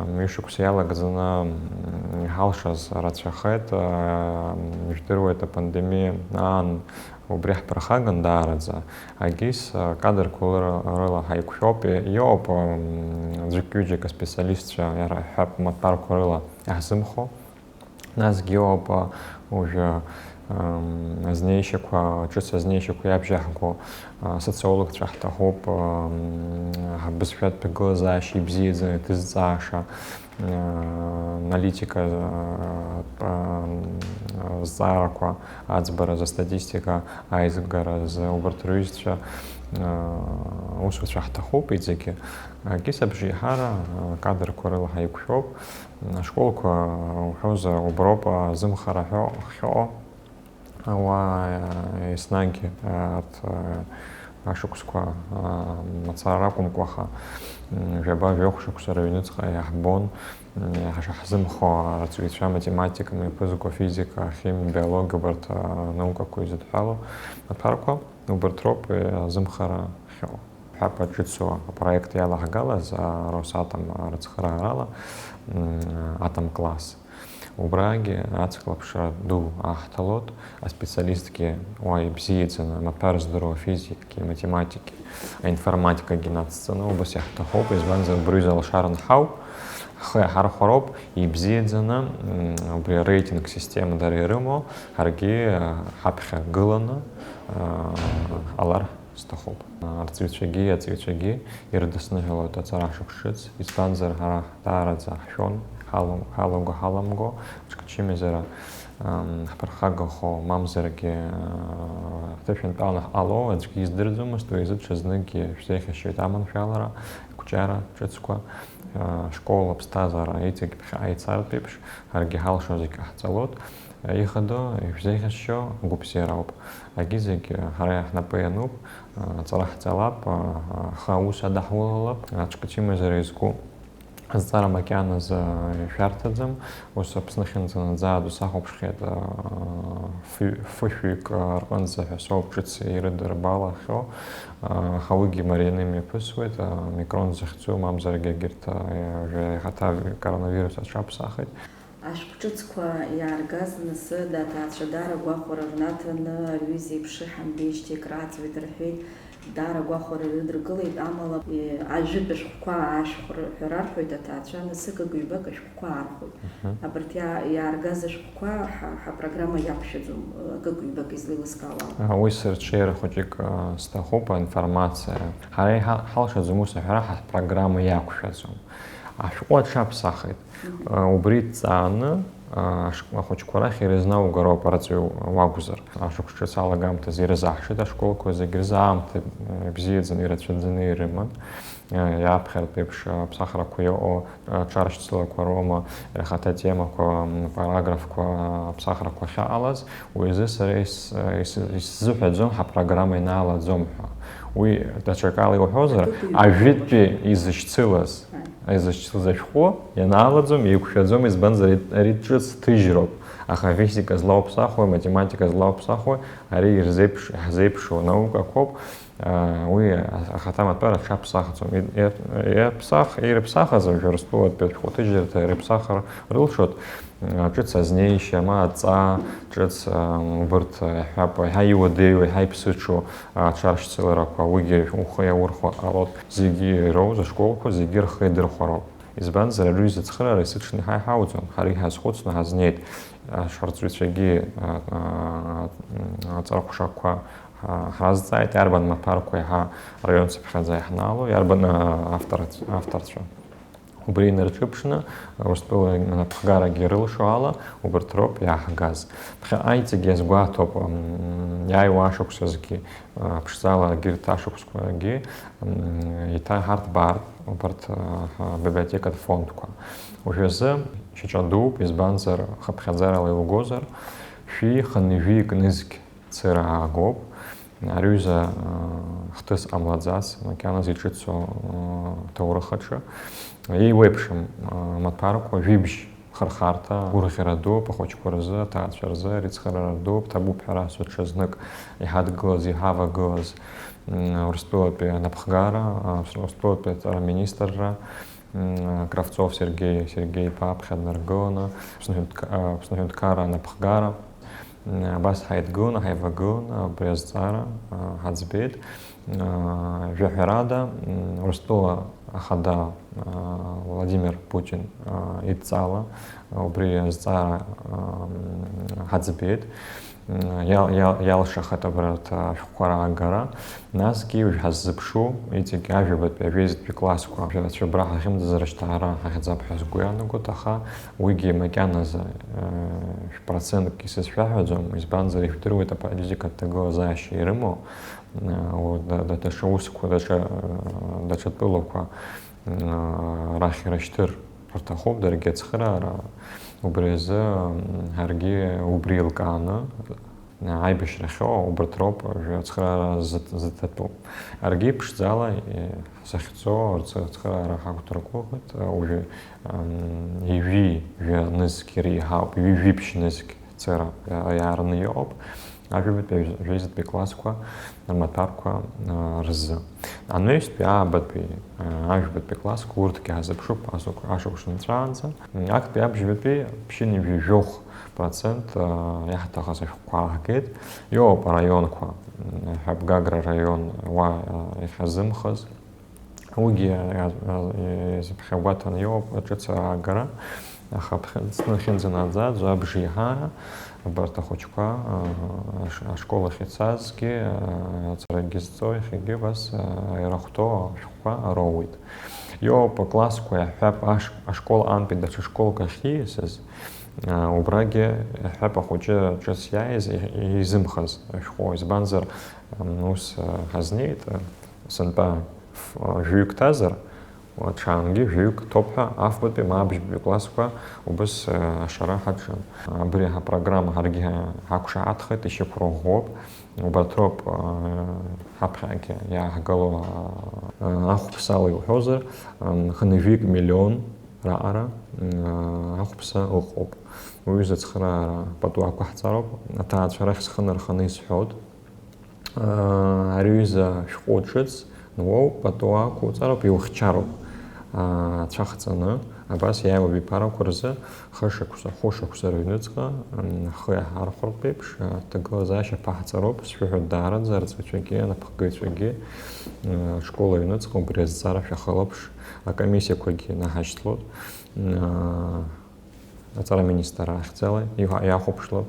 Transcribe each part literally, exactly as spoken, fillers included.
Ҩышықәса иалагӡаны, м, иҳалшаз рацәахеит, м, жәдыруеит, апандемиа аан убри ҳԥырхаган даараӡа. Агьыс, м, кадрқәа лыра-, рыла ҳаиқәшәоуп, и-, иоуп, м, ӡәык-ҩыџьак аспециалистцәа иара ҳәа маҭәарқәа рыла иаҳзымхо. Насгьы иоуп, а, уажәы, ам, азнеишьақәа, ҿыц азнеишьақәа иабжьаҳго, а, социологцәа ҳҭахуп, ам, ҳбызшәатә ҭагылазаашьа ибзиаӡаны иҭызҵааша, а, аналитика, а, а, зҵаарақәа аӡбаразы, астатистика аизгаразы, убарҭ рҩызцәа, а, усуцәа ҳҭахуп иҵегьы. Акьыс абжеиҳара, а, кадрқәа рыла ҳаиқәшәоуп. Ашколқәа уҳәозар, уброуп азымхара ҳәо-, ҳхьоу. Ауаа, еснагь, арҭ, ашықәсқәа, мацара ракәымкәаха, м, жәаба-жәохә шықәса рыҩныҵҟа иаҳбон, м, иаҳзымхо арҵаҩцәа, математика мҩаԥызго, физика, химиа, биологиа, убарҭ анаукақәа изыдҳәалоу аҭәарқәа, убарҭ роуп азымхара хьоу. Ҳәа ҿыцу апроект иалаҳгалаз, а, Росатом рыцхыраарала, м, атом класс. Убрагьы ацклаԥшра ду аҳҭалоит, аспециалистгьы уа ибзиаӡаны, амаҭәар здыруа физикгьы, математикгьы, аинформатикагьы нацҵаны убас иаҳҭахуп, избанзар, убри рзы алшара нҳауп, ҳхы иаҳархәароуп, ибзиаӡаны, м, убри арейтинг система дара ирымоу, ҳаргьы, а, ҳаԥхьа гыланы, а, ҟалар сҭахуп. Арҵаҩцәагьы аҵаҩцәагьы ирыдысныҳәалоит аҵара шықәс ҿыц, избанзар, ҳара даараӡа ҳшәон, ҳалам-, ҳаламго-ҳаламго, ҽкачымазара, ам, ҳԥырхагахо, мамзаргьы, а, ҳҭышәынтәаланы ҳҟало аӡәгьы издырӡомызт, уи азы ҽазныкгьы шәзеиӷьасшьоит аманшәалара, ақәҿиара ҿыцқәа, а, школ аԥсҭазаара иҵегь ԥхьаҟа ицартә еиԥш, ҳаргьы ҳалшо зегь ҟаҳҵалоит. Ихадоу, ишәзеиӷьасшьо агәыбзиара ауп. Агьи зегь ҳара ҳнапы иануп, аҵара ҳҵалап, аха аус адаҳулалап, аҽкачымазара изку азҵаара макьаназы ишәарҭаӡам. Ус Аԥсны ахьынӡанаӡааӡо сахәаԥшхьеит, фы-, фышәҩык рҟынӡа ҳәа соуп ҿыц ирыдырбалахьоу, аха уигьы марианы имҩаԥысуеит, Микрон захьӡу, мамзаргьы егьырҭ, иахьаҭа коронавирус аҽаԥсахит. Ашәҟәҿыцқәа иааргаз насы, аҭаацәа даара агәахәара рнаҭаны, аҩыза иԥшыҳамбеижьҭеи акрааҵуеит рҳәеит, даара агәахәара рыдыркылеит, амала, е, ажәытә ашәҟәқәа аашәхәа рҳәара арҳәоит аҭаацәа, насы гыгҩбак ашәҟәқәа аархәоит. Мгм. Абарҭ иа-, иааргаз ашәҟәқәа ҳа-, ҳапрограмма иақәшәаӡом, гыгҩбак излеилыскаауа ала. А, уи сырҽеира хәыҷык, а, сҭахуп, аинформациа. Ҳара иҳа-, ҳалшаӡом ус аҳәара, ҳапрограмма иақәшәаӡом. Ашәҟәы аҽаԥсахит. Мгм. Убри дҵааны, ашкол ахәыҷқәа рахь ирызнаугароуп арҵаҩы уакәзар. Ашықәс ҿыц алагамҭазы ирызаҳшеит ашколқәа зегь рзы аамҭа бзиаӡаны, ирацәаӡаны ирыман. Иаԥхьартә еиԥш аԥсахрақәа иҟоу аҿаршьцылақәа роума, ихаҭа темақәа, параграфқәа, аԥсахрақәа ахьаҟалаз, уи азы сара ис-, ис-, исзыҳәаӡом ҳапрограмма инаалаӡом ҳәа. Уи даҽакала иуҳәозар, ажәытәтәи изышьцылаз, изышьцылаз ашәҟәы ианаалаӡом, еиқәшәаӡом, избанзар, ари ҿыц ҭыжьроуп. Аха афизика злауԥсахуеи, аматематика злауԥсахуеи, ари ирзеиԥш-, иаҳзеиԥшу наукақәоуп. Уи ахаҭа маҭәар аҽаԥсахӡом. Иаԥсах-, ирыԥсахыз, уажәы Урыстәылатәи ашәҟәы ҭыжьырҭа ирыԥсахыр рылшоит, ҿыц азнеишьа, ма аҵа, ҿыц, убырҭ, иаҳҳәап, еиҳа иуадаҩу, еиҳа иԥсыҽу аҽаршьцыларақәа, уигьы ухы иаурхәар ҟалоит. Зегьы ироуз ашколқәа зегьы рхы идырхәароуп. Избанзар, аҩыза ацхыраара есыҽны иҳа-, иҳауӡом, ҳара иҳазхәыцны ҳазнеит, ашарҵаҩцәагьы, а, а, аҵархәшақәа, а, ҳразҵааит, иарбан маҭәарқәа еиҳа араион цыԥхьаӡа иаҳнаало, иарбан, а, автор-, авторцәа. Убри инарҿыԥшны, Урыстәыла анапхгарагьы ирылшо ала, убарҭ роуп иааҳгаз. Ԥхьаҟа иҵегь иазгәаҭоуп, м, иааиуа ашықәсазгьы, а, ԥшӡала егьырҭ ашықәсқәагьы, м, еиҭа ҳарҭбаартә убарҭ, а, ҳа-, абиблиотекатә фондқәа. Уажәазы шьаҿа дууп, избанзар, хыԥхьаӡарала илгозар, шәи хынҩажәи кнызқь цыра аагоуп. Ари аҩыза, а, хҭыс ҟамлаӡац, макьаназы иҿыцу, а, ҭоурых аҿы. Еиуеиԥшым, а, маҭәарқәа, жәибжь хырхарҭа, гәырӷьара дууп ахәыҷқәа рзы, аҭаацәа рзы, рицхыраара дууп, ҭабуп ҳәа расҳәоит ҽазнык иҳадгылаз, иҳавагылаз, м, Урыстәылатәи анапхгара, а, Урыстәылатәи аҵара министрра, Кравцов Сергеи, Сергеи иԥа аԥхьа днаргыланы, Аԥсны ҳәынҭқа-, Аԥсны ҳәынҭқарра анапхгара, абас ҳаидгыланы, ҳаивагыланы абри азҵаара ҳаӡбеит. Жәаҳәарада, Урыстәыла ахада Владимир Путин идҵала убри азҵаара ҳаӡбеит. Иал-, иал-, иалшахеит абарҭ ашәҟәқәа раагара. Насгьы уажә ҳаззыԥшу, иҵегь ажәабатәи, ажәеизатәи классқәа, шәацәыбра ҳахьымӡаз рышьҭаара ҳахьӡап ҳәа сгәы иаанагоит, аха уигьы макьаназы, э, шә-процентк исызшәаҳәаӡом, избанзар, ижәдыруеит аполитикатә ҭагылазаашьа ирымоу, э, уа-, да-, да-, даҽа усқәа, даҽа, э, даҽа тәылақәа, э, рахь ирышьҭыр рҭахуп, даргьы ацхыраара. Убри азы, м, ҳаргьы убри еилкааны, аибашьрахьоу убарҭ роуп уажәы ацхыраара зыҭ-, зыҭатәу. Аргьы ԥшӡала, е, ҳзахьӡо рцы-, ацхыраара ҳақәдыргәыӷит, уажәы, м, ҩажәи жәа нызқь иреиҳауп, ҩажәи ԥшь нызқь цыра иа-, иаарны иҟоуп. Ажәабатәи, ажә-, ажәеизатәи классқәа рмаҭәарқәа, а, рзы. Анаҩстәи, аабатәи, а, ажәбатәи классқәа урҭгьы ҳазыԥшуп асықә-, ашықәс нҵәаанӡа. Актәи абжьбатәи ԥшьынҩажәи жәохә процент, а, иаҳҭахыз ашәҟәқәа ааҳгеит. Иоуп араионқәа, м, Ҳәабгагра араион уа, а, иахьазымхыз. Уигьы, а, а, изыԥхьагәаҭаны иоуп аҿыц аагара, аха ԥхьаӡ-, зны ахьынӡанаӡаӡо абжеиҳара, абарҭ ахәыҷқәа, а, аш-, ашкол ахь ицазгьы, а, аҵарагьы зҵо иахьагьы убас, а, ирахәҭоу ашәҟәқәа роуеит. Иоуп аклассқәа иаҳҳәап, аш-, ашкол антәи даҽа школк ахь ииасыз, а, убрагьы иаҳҳәап ахәыҷы ҿыц иааиз и-, изымхаз ашәҟәы, избанзар, м, ус, а, ҳазнеит, а, сынтәа ф-, а, жәаҩык ҭазар, ҽаангьы жәаҩык ҭоуп ҳәа, афбатәи ма абжьбатәи классқәа убыс, а, ашара ҳаҿын. Абри ҳапрограмма ҳаргьы ҳақәшаҳаҭхеит, ишьақәырӷәӷәоуп. Убарҭ роуп, а, ҳаԥхьагьы иааҳгало, а, ахәԥсала иуҳәозар, а, хынҩажәик миллион раҟара, а, ахәԥса ыҟоуп. Уи зыцхыраара пату ақәаҳҵароуп, аҭаацәа рахь схы нарханы исҳәоит. А, ари аҩыза шәҟәы ҿыц, Уоу, пату ақәуҵароуп, иухьчароуп, аа, ацәа хҵаны, абас иааиуа абиԥарақәа рзы хышықәса, хәышықәса рыҩныҵҟа, м, ҳхы иаҳархәартә еиԥш, а, ҭагылазаашьа ԥаҳҵароуп, сшәыҳәоит даараӡа, арҵаҩцәагьы, анапхгаҩцәагьы, м, ашкол аҩныҵҟа убри азҵаара шәахылаԥш, акомиссиақәагьы наҳашьҭлоит, м, аа, Аҵара аминистр ахьӡала иҳа-, иахәаԥшлап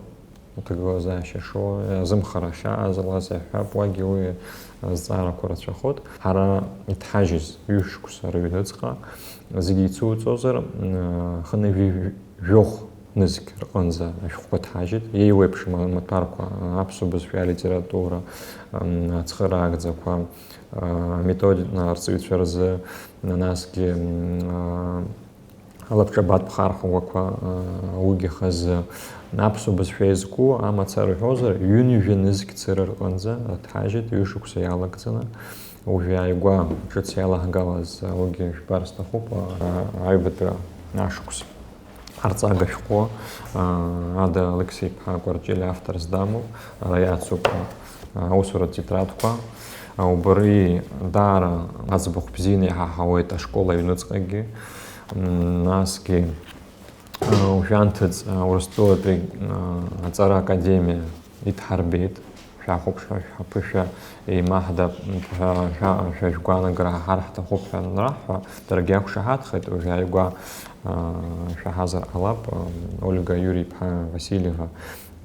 аҭагылазаашьа шоу, азымхара ахьааз лаз иаҳҳәап, уагьы уи азҵаарақәа рацәахоит. Ҳара иҭҳажьыз ҩышықәса рыҩныҵҟа зегьы ицуҵозар, м, хынҩажәи жәохә нызқь рҟынӡа ашәҟәқәа ҭҳажьит. Еиуеиԥшым амаҭәарқәа, аԥсуа бызшәеи алитература, м, ацхыраагӡақәа, а, аметодика арҵаҩцәа рзы, насгьы, м, а, Алабҿабатә хархәагақәа, а, уигьы хазы. Аԥсуа бызшәа иазку амацара уҳәозар, ҩынҩажәа нызқь цыра рҟынӡа рҭҳажьит ҩышықәса иалагӡаны. Уажә ааигәа ҿыц иалаҳгалаз, а, уигьы жәбар сҭахуп, а, аҩбатәи ашықәс арҵага шәҟәы, а, Ада Алықьса-иԥҳа Кәарҷелиа авторс дамоуп, ара иацуп, а, аусуратә тетрадқәа. А, убри даара аӡбахә бзианы иҳаҳауеит ашкол аҩныҵҟагьы. М, насгьы, а, уажәы анҭыҵ, а, Урыстәылатәи, а, аҵара академиа идҳарбеит, шәахәаԥш, шәаԥышәа еимаҳдап ҳәа, шәа-, шәа-, шәгәаанагара ҳаҳар ҳҭахуп ҳәа анраҳҳәа, даргьы иақәшаҳаҭхеит, уажәы ааигәа, а, шәаҳазар ҟалап, а, Ольга Иури-иԥҳа Васильева,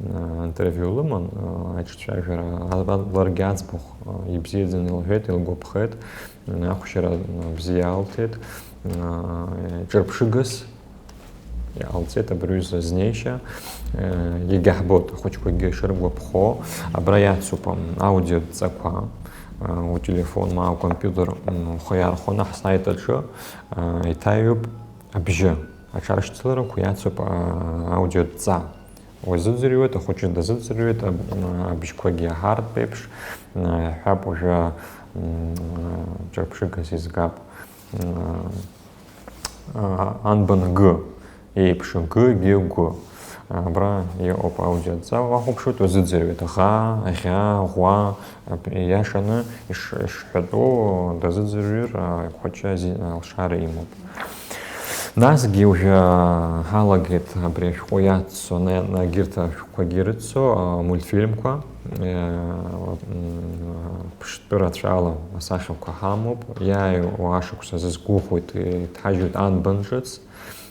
а, интервиу лыман, а, аиҿцәажәара, а, ларгьы аӡбахә, а, ибзиаӡаны илҳәеит, илгәаԥхеит, м, ахәшьара, м, бзиа алҭеит, а, ҿырԥшыгас иҟалҵеит абри аҩыза азнеишьа, а, иагьаҳбоит ахәыҷқәагьы шыргәаԥхо, абра иацуп, м, аудиодҵақәа, а, утелефон ма аукомпиутер, м, ухы иархәаны ҳсайт аҿы, а, иҭаҩуп абжьы, аҽаршьцыларақәа иацуп, а, аудиодҵа. Уазыӡырҩуеит, ахәыҷы дазыӡырҩуеит, аб-, абжьқәагьы иаҳартә еиԥш, иаҳҳәап, уажәы, м, ҿырԥшыгас изгап, м, а, анбан гы еиԥш, гы, гьы, гәы. Абра иҟоуп аудиодҵа, уахәаԥшуеит, уазыӡырҩуеит, ӷа, ӷьа, ӷәа, аб-, ииашаны иш-, ишҳәатәу дазыӡырҩыр, ахәыҷы ази-, алшара имоуп. Насгьы уажәы ҳалагеит абри ашәҟәы иаццо, на-, егьырҭ ашәҟәқәагьы ирыццо, а, мультфильмқәа, э, м, ԥштәы рацәала асахьақәа ҳамоуп, иааиуа ашықәс азы сгәыӷуеит, иҭҳажьуеит анбан ҿыц,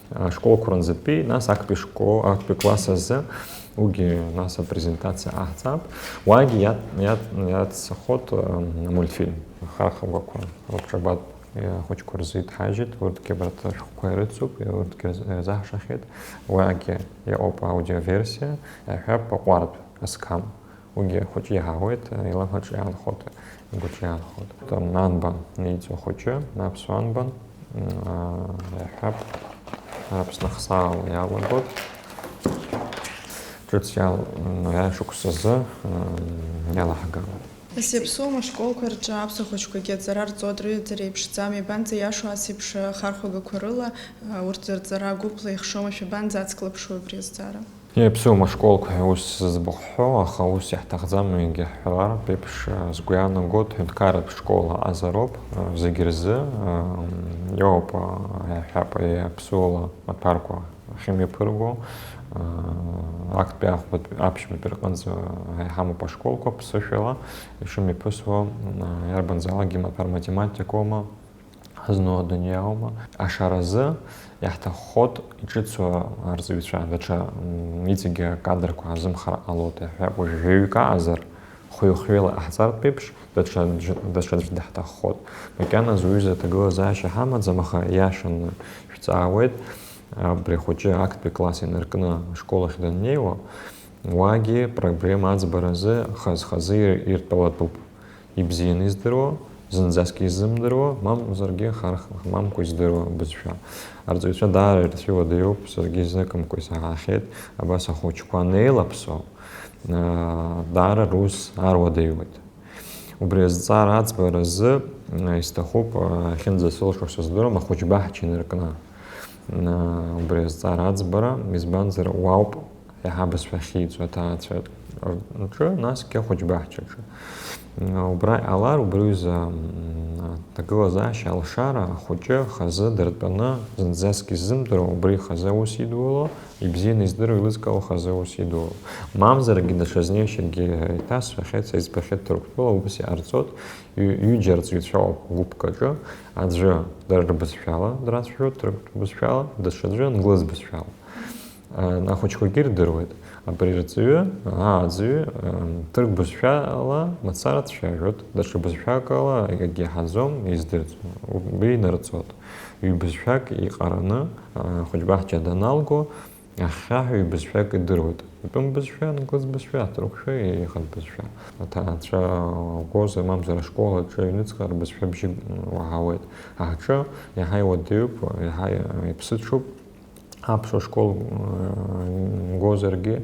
ашколқәа рынӡатәи, нас актәи школ, актәи класс азы, уигьы нас апрезентациа ҟаҳҵап, уагьы иат-, иат-, иаццахоит, м, амультфильм, ахархәагақәа рыбҿабатә. Ахәыҷқәа рзы иҭҳажьит, урҭгьы абарҭ ашәҟәқәа ирыцуп, урҭгьы ирзаҳшахьеит. Уигьы иҟоуп аудиоверсиа, иаҳҳәап, аҟәардә, асқам. Уигьы ахәыҷы иаҳауеит, илымҳаҿ иаанхоит, игәаҿы иаанхоит. Анбан иҵоу ахәыҷы, аԥсуа анбан, м, иаҳҳәап, Аԥсны ахсаала иалагоит. Ҿыц иал-, м, иашықәсазы, м, иалаҳган. Нас иаԥсуама ашколқәа рҿы аԥсуа хәыҷқәагьы аҵара рҵоит, рыҩаӡара еиԥшӡам, иабанӡа иашоу ас еиԥш ахархәагақәа рыла, урҭ рҵара гәыԥла ихшома, шәабанӡацклаԥшуеи абри азҵаара? Иаԥсуама ашколқәа ҳәа ус зыӡбахә ҳҳәо, аха ус иаҳҭахӡам, егьа ҳҳәаратә еиԥш, сгәы иаанагоит, ҳәынҭқарратә школ аҟазароуп, зегь рзы, иоуп, иаҳҳәап, иаԥсуала аҭәарқәа ахьымҩаԥырго, аа, актәи ахәбатәи аԥшьбатәи рҟынӡа иҳамоуп ашколқәа, ԥсышәала ишымҩаԥысуа, аа, иарбанзаалакгьы маҭәар математикоума, ҳазну адунеи аума, ашаразы иаҳҭаххоит иҿыцу арҵаҩцәа, даҽа, м, иҵегьы акадрқәа азымхар ҟалоит, иаҳҳәап, уажә жәаҩык аҟазар, хәҩы-хәҩыла иҟаҳҵартә еиԥш, даҽа, даҽаӡә даҳҭаххоит. Макьаназ уҩыза аҭагылазаашьа ҳамаӡам, аха иашаны шәҵаауеит. Абри ахәыҷы актәи класс инаркны ашкол ахь даннеиуа, уагьы проблема аӡбаразы хаз-хазы ир-, иртәалатәуп. Ибзианы издыруа, зынӡаск изымдыруа, мамзаргьы харх-, мамкәа издыруа бызшәа. Арҵаҩцәа даара ирцәыуадаҩуп, саргьы зныкымкәа исаҳахьеит, абас ахәыҷқәа анеилаԥсо, аа, даара рус аруадаҩуеит. Убри азҵаара аӡбаразы, а, исҭахуп, а, ахьынӡасылшо сыздыруам, ахәыҷбаҳча инаркны. А, убри азҵаара аӡбара, избанзар, уаауп иаҳа абызшәа ахьиҵо аҭаацәа рҿы, насгьы ахәыҷбаҳчаҿы. А, убра иҟалар, убри аҩыза, м, аҭагылазаашьа алшара, ахәыҷы хазы дыртәаны, зынӡаск изымдыруа, убри хазы аус идуло, ибзианы издыруа, илызкаауа хазы аус идуло. Мамзаргьы даҽа знеишьакгьы еиҭасҳәахьеит, са избахьеит Ҭырқәтәыла, убас иҟарҵоит, ҩ-, ҩыџьа арҵаҩцәа ыҟоуп гәыԥк аҿы, аӡәы дара рбызшәала драцәажәоит, Ҭырқәтәы бызшәала, даҽаӡәы англыз бызшәала. А, ахәыҷқәагьы ирдыруеит, абри рҵаҩы, аа, аӡәы, м, Ҭырқә бызшәала мацара дцәажәоит, даҽа бызшәакала акгьы иаҳаӡом, издырӡом, убри инарҵоит. Ҩбызшәак иҟараны, а, ахәыҷбаҳча даналго, ахьхьаҳәа ҩбызшәак идыруеит. Атәым бызшәа, англыз бызшәа, аҭырқәшәа, ихатә бызшәа. Аҭаацәа угозар, мамзар ашкол аҿы аҩныҵҟа рбызшәа бжьык уаҳауеит. Аҿы иаҳа иуадаҩуп, иаҳа иԥсыҽуп. Аԥсуа школ, э, угозаргьы,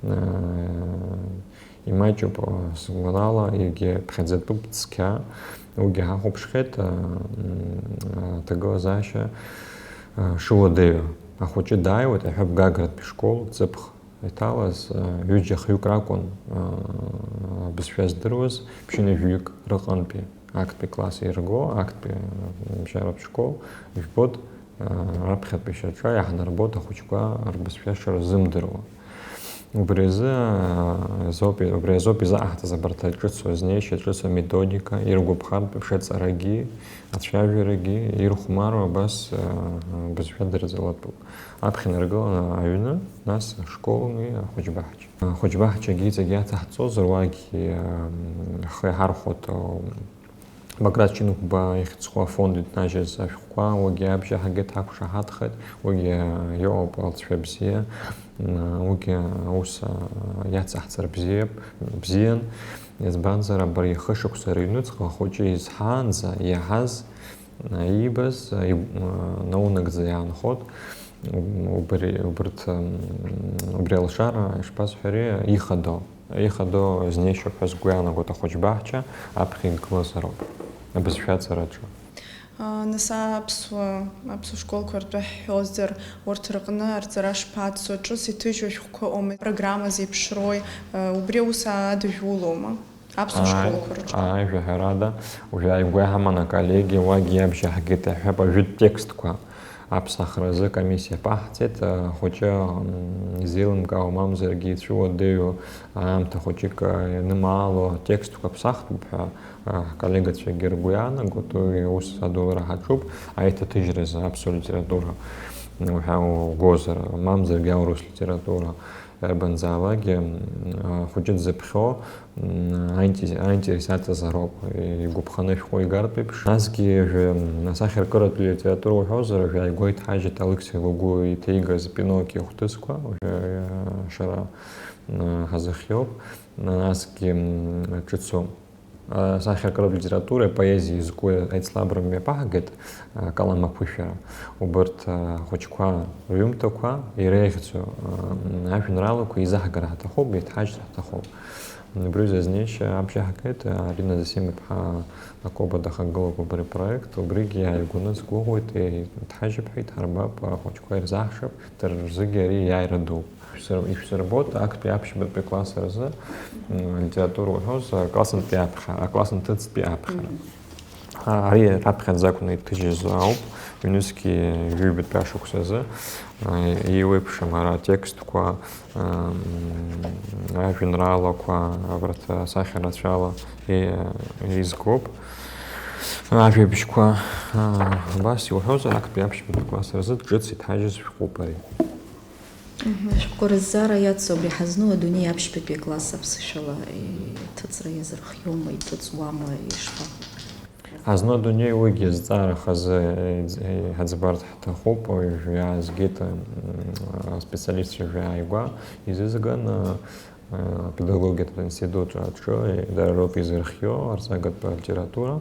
э, имаҷуп, сгәанала, егьи ԥхьаӡатәуп цқьа, уигьы ҳахәаԥшхьеит, а, м, аҭагылазаашьа, а, шыуадаҩу. Ахәыҷы дааиуеит, аҳәап, Гагратәи школ, ҵыԥх иҭалаз, а, ҩыџьа хҩык ракәын, а, абызшәа здыруаз, ԥшьынҩажәаҩык рыҟантәи актәи класс ирго, актәи, а, ныбжьаратә школ, ижәбоит, Раԥхьатәи шьаҿа иаҳнарбоит ахәыҷқәа рбызшәа шырзымдыруа. Убри азы, азоуп, убри азоуп изаҟаҳҵаз абарҭ аҿыцу азнеишьа, аҿыцу аметодика, иргәаԥхартә еиԥш аҵарагьы, ацәажәарагьы ирхәмаруа абас, а, бызшәа дырҵалатәуп. Аԥхьа инаргыланы аҩны, нас ашколи ахәыҷбаҳча. Ахәыҷбаҳчагьы иҵегь иаҭаҳҵозар, уагьы, а, ҳхы иҳархәоит, а, Баграт Ҷынхәба ихьӡқәа афонд иҭнажьыз ашәҟәқәа, уигьы абжьаҳгеит, ҳақәшаҳаҭхеит, уигьы иоуп алҵшәа бзиа, уигьы аус иацаҳҵар бзиап, бзиан, избанзар, абри ихышықәса рыҩнуҵҟа ахәыҷы изҳаанӡа иаҳаз, иибаз, иб-, наунагӡа иаанхоит, убри, убырҭ, убри алшара, ишԥасҳәари, ихадоу. Ихадоу знеишьоуп ҳәа сгәы иаанагоит ахәыҷбаҳча, аԥхьа игылазароуп, абызшәа аҵараҿы. Нас аԥсуа, аԥсуа школқәа ртәы ҳҳәозар, урҭ рҟны арҵара шԥацо, ҿыц иҭыжьу ашәҟәқәа ыҟоума, программа зеиԥшрои, убри аус адыжәулома аԥсуа школқәа рҿы? Ааи, жәаҳәарада, уажәы ааигәа иҳаман аколлегиа, уагьы иабжьаҳгеит, иаҳҳәап, ажәытә текстқәа. Аԥсахразы комиссиа ԥаҳҵеит, ахәыҷы, м, изеилымкаауа, мамзаргьы ицәуадаҩу аамҭа хәыҷык, а, ианымаало атекстқәа ԥсахтәуп ҳәа, а, ҳколлегацәагьы ргәы иаанагоит, уи аус адулара ҳаҿуп, аиҭаҭыжьразы аԥсуа литература, м, уҳәа угозар, мамзаргьы аурыс литература. Иарбанзаалакгьы, м, ахәыҷы дзыԥхьо, м, аинте-, аинтерес аҵазароуп, игәаԥханы ашәҟәы игартә еиԥш. Насгьы, ажәа, м, асахьаркыратә литература уҳәозар, ажәа ааигәа иҭҳажьит Алықьса Гогәуа иҭеигаз Пиноки ахәҭысқәа, уажәы, э, шара, м, ҳазыхиоуп, насгьы, м, ҿыцу. Асахьаркыратә литературеи апоезиеи зку аицлабра мҩаԥаҳгеит, акалам аԥышәара. Убырҭ ахәыҷқәа рҩымҭақәа иреиӷьӡоу, м, ажәеинраалақәа еизаҳгар ҳҭахуп, еиҭҳажьыр ҳҭахуп. Убри азнеишьа абжьаҳгеит, Арина Зосим-иԥҳа Акоба дахагылоуп убри апроект, убригьы иааигәаны сгәыӷуеит, еиҭҳажьып ҳәа иҭҳарбап, ахәыҷқәа ирзаҳшап, дара рзыгьы ари иааира дууп. Ишәсыр-, ишәсырбоит актәи аԥшьбатәи класс рзы, м, алитература уҳәозар, аклассынтәи аԥхьа, аклассынтәи аԥхьара. Мгм. А, ари раԥхьаӡа акәны иҭыжьыз ауп, ҩнызқьи ҩбатәи ашықәсазы, а, еиуеиԥшым ара атекстқәа, ам, ажәеинраалақәа, абарҭ асахьа рацәала е-, еизгоуп. Ажәабжьқәа, а, абас иуҳәозар, актәи аԥшьбатәи класс рзы ҿыц иҭҳажьыз шәҟәуп ари. Мгм. Ашәҟәқәа рызҵаара иацу абри ҳазну адунеи аԥшьбатәи акласс аԥсышәала иҭыҵра иазырхиома, иҭыҵуама, ишԥа? Ҳазну адунеи уигьы зҵаара хазы, э, э, ҳаӡбарц ҳҭахуп, уажә иаазгеит, м, аспециалистцәа жәаа ааигәа изызган, э, э, апедагогиатә институт аҿы, э, дара роуп изырхио, арҵагатә литература.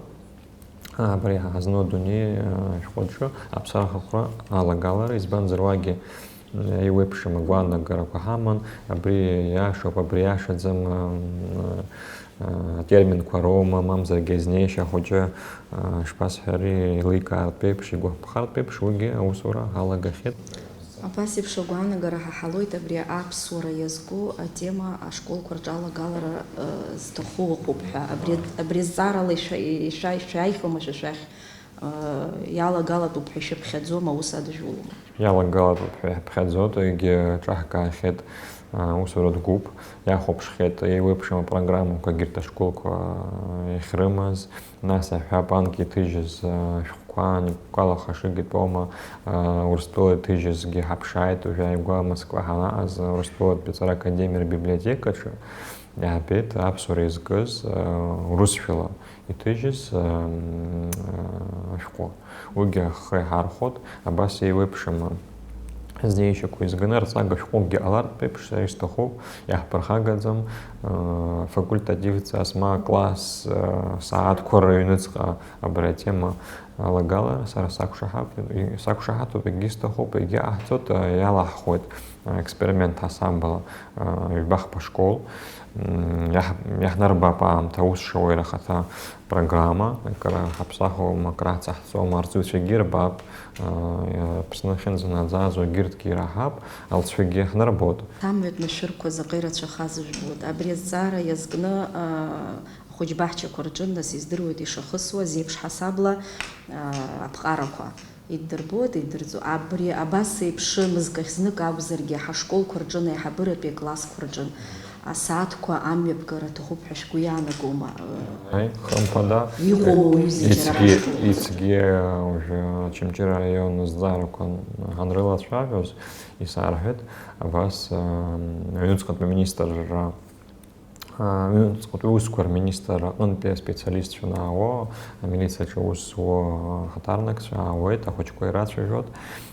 Абри ҳазну адунеи ашәҟәы аҿы аԥсахрақәа алагалара, избанзар уагьы еиуеиԥшым агәаанагарақәа ҳаман, абри иашоуп, абри иашаӡам, атерминқәа роума, мамзаргьы азнеишьа ахәыҷы, ишԥасҳәари, еиликаартә еиԥш, игәаԥхартә еиԥш, уигьы аусура алагахьеит. Абас еиԥш агәаанагара ҳаҳалоит абри аԥсуара иазку атема ашколқәа рҿы алагалара, э, зҭаху ыҟоуп ҳәа. Абри, абри азҵаарала ишәа-, ишәа-, ишәааихьоума шәа шәахь? Э, иалагалатәуп ҳәа ишәыԥхьаӡома, ус адыжәулома? Иалагалатәуп ҳәа иаҳԥхьаӡоит, егьи ҿаҳкаахьеит, э, усуратә гәыԥ, иахәаԥшхьеит еиуеиԥшым апрограммақәа егьырҭ ашколқәа, э, иахьрымаз. Нас аҳәап, анкьа иҭыжьыз, э, ашәҟәқәа, Никәа Лахашыгитәома, э, Урыстәыла иҭыжьызгьы ҳаԥшааит, уажә ааигәа Москва ҳанаҟаз, Урыстәылатәи аҵара академиа рбиблиотекаҿы иаабеит аԥсуара иазкыз, э, урысшәала иҭыжьыз, э, м, э, ашәҟәы. Уигьы ахы иҳархәот, абас еиуеиԥшым азнеишьақәа изганы арҵага шәҟәыкгьы ҟалартә еиԥш, сара исҭахуп, иаҳԥырхагаӡам, э, факультативҵас ма класс, э, сааҭқәа рыҩныҵҟа абри атема алагалара сара сақәшаҳаҭуп, и-, сақәшаҳаҭуп, егьысҭахуп, егьаҟаҳҵоит, э, иалаҳхуеит, э, експеримент ҳасабала, э, ҩбахԥа школ. М, иаҳ-, иаҳнарбап аамҭа аус шауеира ахаҭа программа, акыр ҳаԥсахуама, акыр ҳцаҳҵома, арҵаҩцәагьы ирбап, а, Аԥсны ахьынӡанаӡааӡо егьырҭгьы ираҳап, алҵшәагьы иаҳнарбоит. Амҩатә машәырқәа заҟа ирацәахаз жәбоит. Абри азҵаара иазкны, а, ахәыҷбаҳчақәа рҿы, нас, издыруеит ишахысуа, зеиԥш ҳасабла, а, аԥҟарақәа. Иддырбоит, иддырӡо. Абри абас еиԥшымызкахь знык акәзаргьы, ҳашколқәа рҿы, аиҳабыратәи аклассқәа рҿы асааҭқәа амҩаԥгара аҭахуп ҳәа шәгәы иаанагома? Аи, хымԥада. Иҟоума уаҩы зегь ара ицгьы, ҳашкол? Ицгьы, уажәы Очамчыра араион азҵаарақәа ҳанрылацәажәоз, исарҳәеит, абас, ам, аҩныҵҟатәи аминистрра Аҩныҵҟатәи усқәа рминистр аҟынтәи аспециалистцәа анаауо, амилициаҿы аус зуо ахаҭарнакцәа аауеит, ахәыҷқәа ирацәажәоит.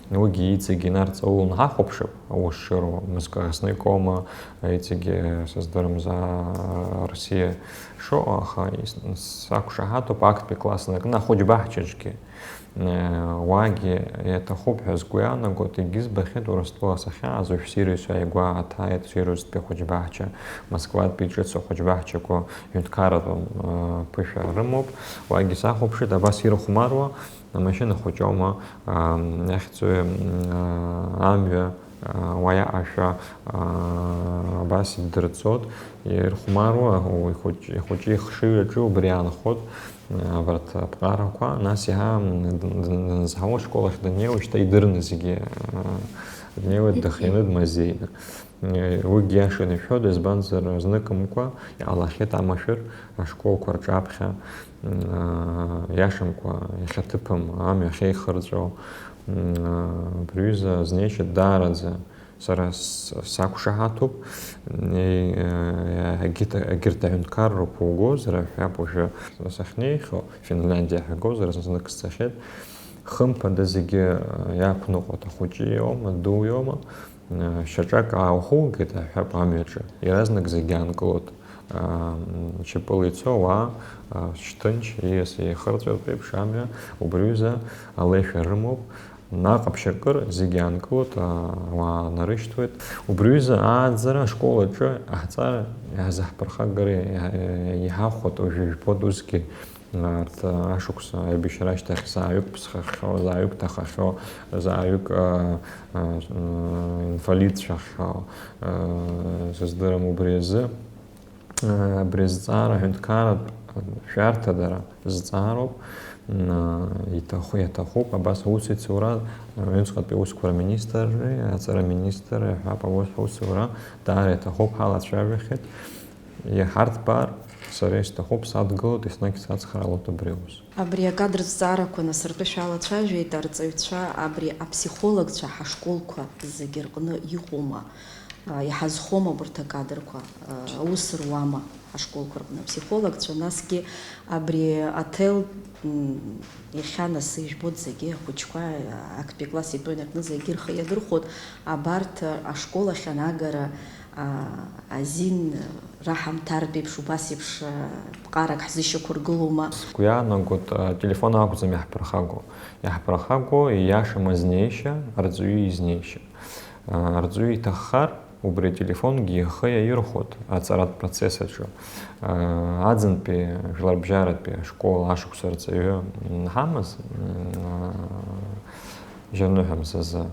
Уигьы иҵегь инарҵауланы ҳахәаԥшып, аус шыруа, мызкы Аԥсны икома, иҵегь, сыздырам, за Россиа шыҟоу, аха ис-, сақәшаҳаҭуп актәи класс анакны ахәыҷбаҳчаҿгьы. Уаагьы иаҭахуп ҳәа сгәы иаанагоит, егьызбахьеит Урыстәыла сахьааз, уажә Сириус ааигәа аҭааит Сириустәи ахәыҷбаҳча, Москватәи ҿыц ахәыҷбаҳчақәа ҳәынҭқарратә, ы, ԥышәа рымоуп. Уаагьы сахәаԥшит, абас ирыхәмаруа, амашьына хәыҷома, ы, иахьӡу, ы, амҩа Уа иаҟашәа абас иддырҵоит, ирхәмаруа, ихәыҷы ихшыҩ аҿы убри аанхоит абарҭ аԥҟарақәа, нас иаҳа данызҳауа ашкол ахь даннеиуа, шьҭа идырны зегьы днеиуеит, дыхианы, дмазеины. Уигьы иашаны ишәҳәоит, избанзар, зныкымкәа иҟалахьеит амашәыр ашколқәа рҿаԥхьа, иашамкәа иахьаҭыԥым амҩа ахьеихырҵәо, абри аҩыза азнеишьа даараӡа сара сақәшаҳаҭуп. Егьырҭ аҳәынҭқаррақәа угозар, ҳәап, уажәы сахьнеихьоу, Финляндиа ҳагозар, знык сцахьеит. Хымԥада зегьы иақәныҟәоит, ахәыҷы иоума, аду иоума, шьаҿак ааухугеит, аҳәап, амҩаҿы, иаразнак зегьы аанкылоит. Шьапыла ицо ауаа шьҭынч, ииас еихырҵәартә еиԥш амҩа, убри аҩыза алеишәа рымоуп. Наҟ аԥшьакыр зегьы аанкылоит, ауаа нарышьҭуеит. Убри аҩыза ааӡара ашкол аҿы аҳҵара иаҳзаҳԥырхагара иҳахәоит, уажәы ижәбоит усгьы. Арҭ ашықәс аибашьра ашьҭахь зааҩык ԥсхахьоу, зааҩык ҭахахьоу, зааҩык инвалидцәахьоу сыздырам убри азы. Абри азҵаара аҳәынҭқарратә шәарҭадара зҵаароуп, иҭаху, иаҭахуп абас аусеицура аҩныҵҟатәи аусқәа рминистрреи аҵара министрреи ҳәа аус, аусура даара иаҭахуп, ҳалацәажәахьеит. Иҳарҭбаар, сара исҭахуп, садгылоит, еснагь сацхраауеит убри аус. Абри акадр зҵаарақәа насыртәы шәалацәажәеит, арҵаҩцәа, абри аԥсихологцәа ҳашколқәа зегьы рҟны иҟоума, а, иҳазхома абарҭ акадрқәа, а, аус руама ҳашколқәа рҟны аԥсихологцәа, насгьы абри аҭел, м, иахьа нас ижәбоит зегьы ахәыҷқәа, а, актәи акласс итәоу инаркны зегьы рхы иадырхәоит, абарҭ ашкол ахь анагара, а, азин раҳамҭартә еиԥш, убас еиԥш, а, ԥҟарак ҳзышьақәыргылома? Сгәы иаанагоит, а, телефон акәӡам иаҳԥырхагоу. Иаҳԥырхагоу ииашам азнеишьа, арҵаҩы изнеишьа. А, арҵаҩы иҭаххар, убри ателефонгьы ихы иаирхәоит аҵаратә процесс аҿы. А, аӡынтәи жәларбжьаратәи ашкол ашықәс арҵаҩы ҳамаз, м, а, жьаныҳәамзазы.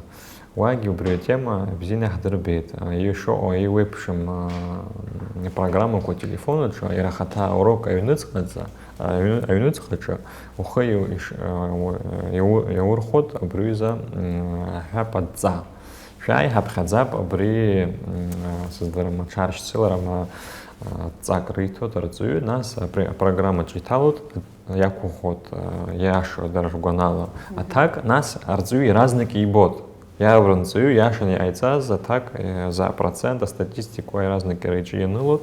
Уагьы убри атема бзианы иаҳдырбеит. Ишыҟоу еиуеиԥшым, а, программақәа ателефон аҿы, иара ахаҭа аурок аҩныҵҟаҵа, аҩны-, аҩныҵҟаҿы ухы иу-, иш-, а, у-, иу-, иаурхәоит абри аҩыза, м, аҳәап адҵа. Шәааи, ҳаԥхьаӡап абри, м, а, сыздырам, аҽаршьцыларам, а, адҵак риҭоит арҵаҩы, нас апри-, апрограммаҿы иҭалоит, иақәыӷәӷәоит, а, иашоу дара ргәанала. Мгм. Аҭак, нас арҵаҩы иаразнак ибоит. Иара арҵаҩы иашаны иҟаиҵаз аҭак, э, за процент астатистика иаразнак иара иҿы ианылоит.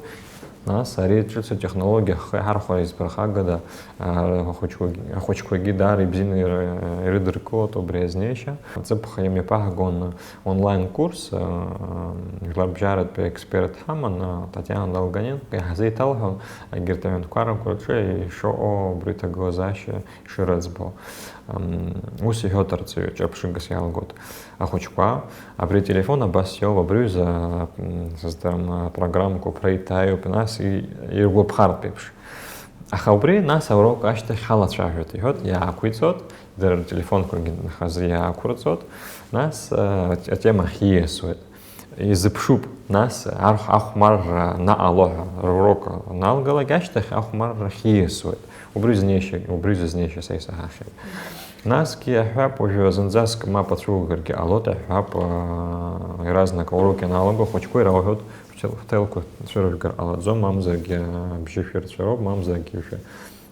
Нас ари ҿыц атехнологиа ҳхы иҳархәар изԥырхагада, а, ахәыҷқәагь-, ахәыҷқәагьы даара ибзианы ир-, ирыдыркылоит убри азнеишьа. Ҵыԥх имҩаԥаҳгон онлайн-курс, а, жәларбжьаратәи аексперт ҳаман, а, Татиана Долгоненко, иаҳзеиҭалҳәон егьырҭ аҩынтәқәарақәа рҿы ишыҟоу убри ҭагылазаашьа шырыӡбо. Ам, ус иҳәоит арҵаҩы, ҿырԥшыгас иалгоит. Ахәыҷқәа, абри ателефон абас иоуп, абри аҩыза, м, сыздырам, апрограммақәа уԥра иҭааиуп, нас и-, иргәаԥхартә еиԥш. Аха убри нас аурок ашьҭахь ҳалацәажәоит, иҳәоит, иаақәиҵоит, дара ртелефонқәагьы хазы иаақәырҵоит, нас, а, атема ахь ииасуеит. Изыԥшуп, нас, архә-, ахәмарра наҟало ҳәа, рурок аналгалак ашьҭахь ахәмарра ахь ииасуеит. Убри знеишьа, убри зызнеишьа са исаҳахьеит. Насгьы аҳәап, уажәы зынӡаск мап ацәугаргьы ҟалоит, аҳәап, аа, иаразнак аурок ианалаго, ахәыҷқәа ирауҳәоит, шәҭел-, шәҭелқәа цәырыжәгар ҟалаӡом, мамзаргьы, аа, абжьы шәырцәароуп, мамзаргьы шәа-,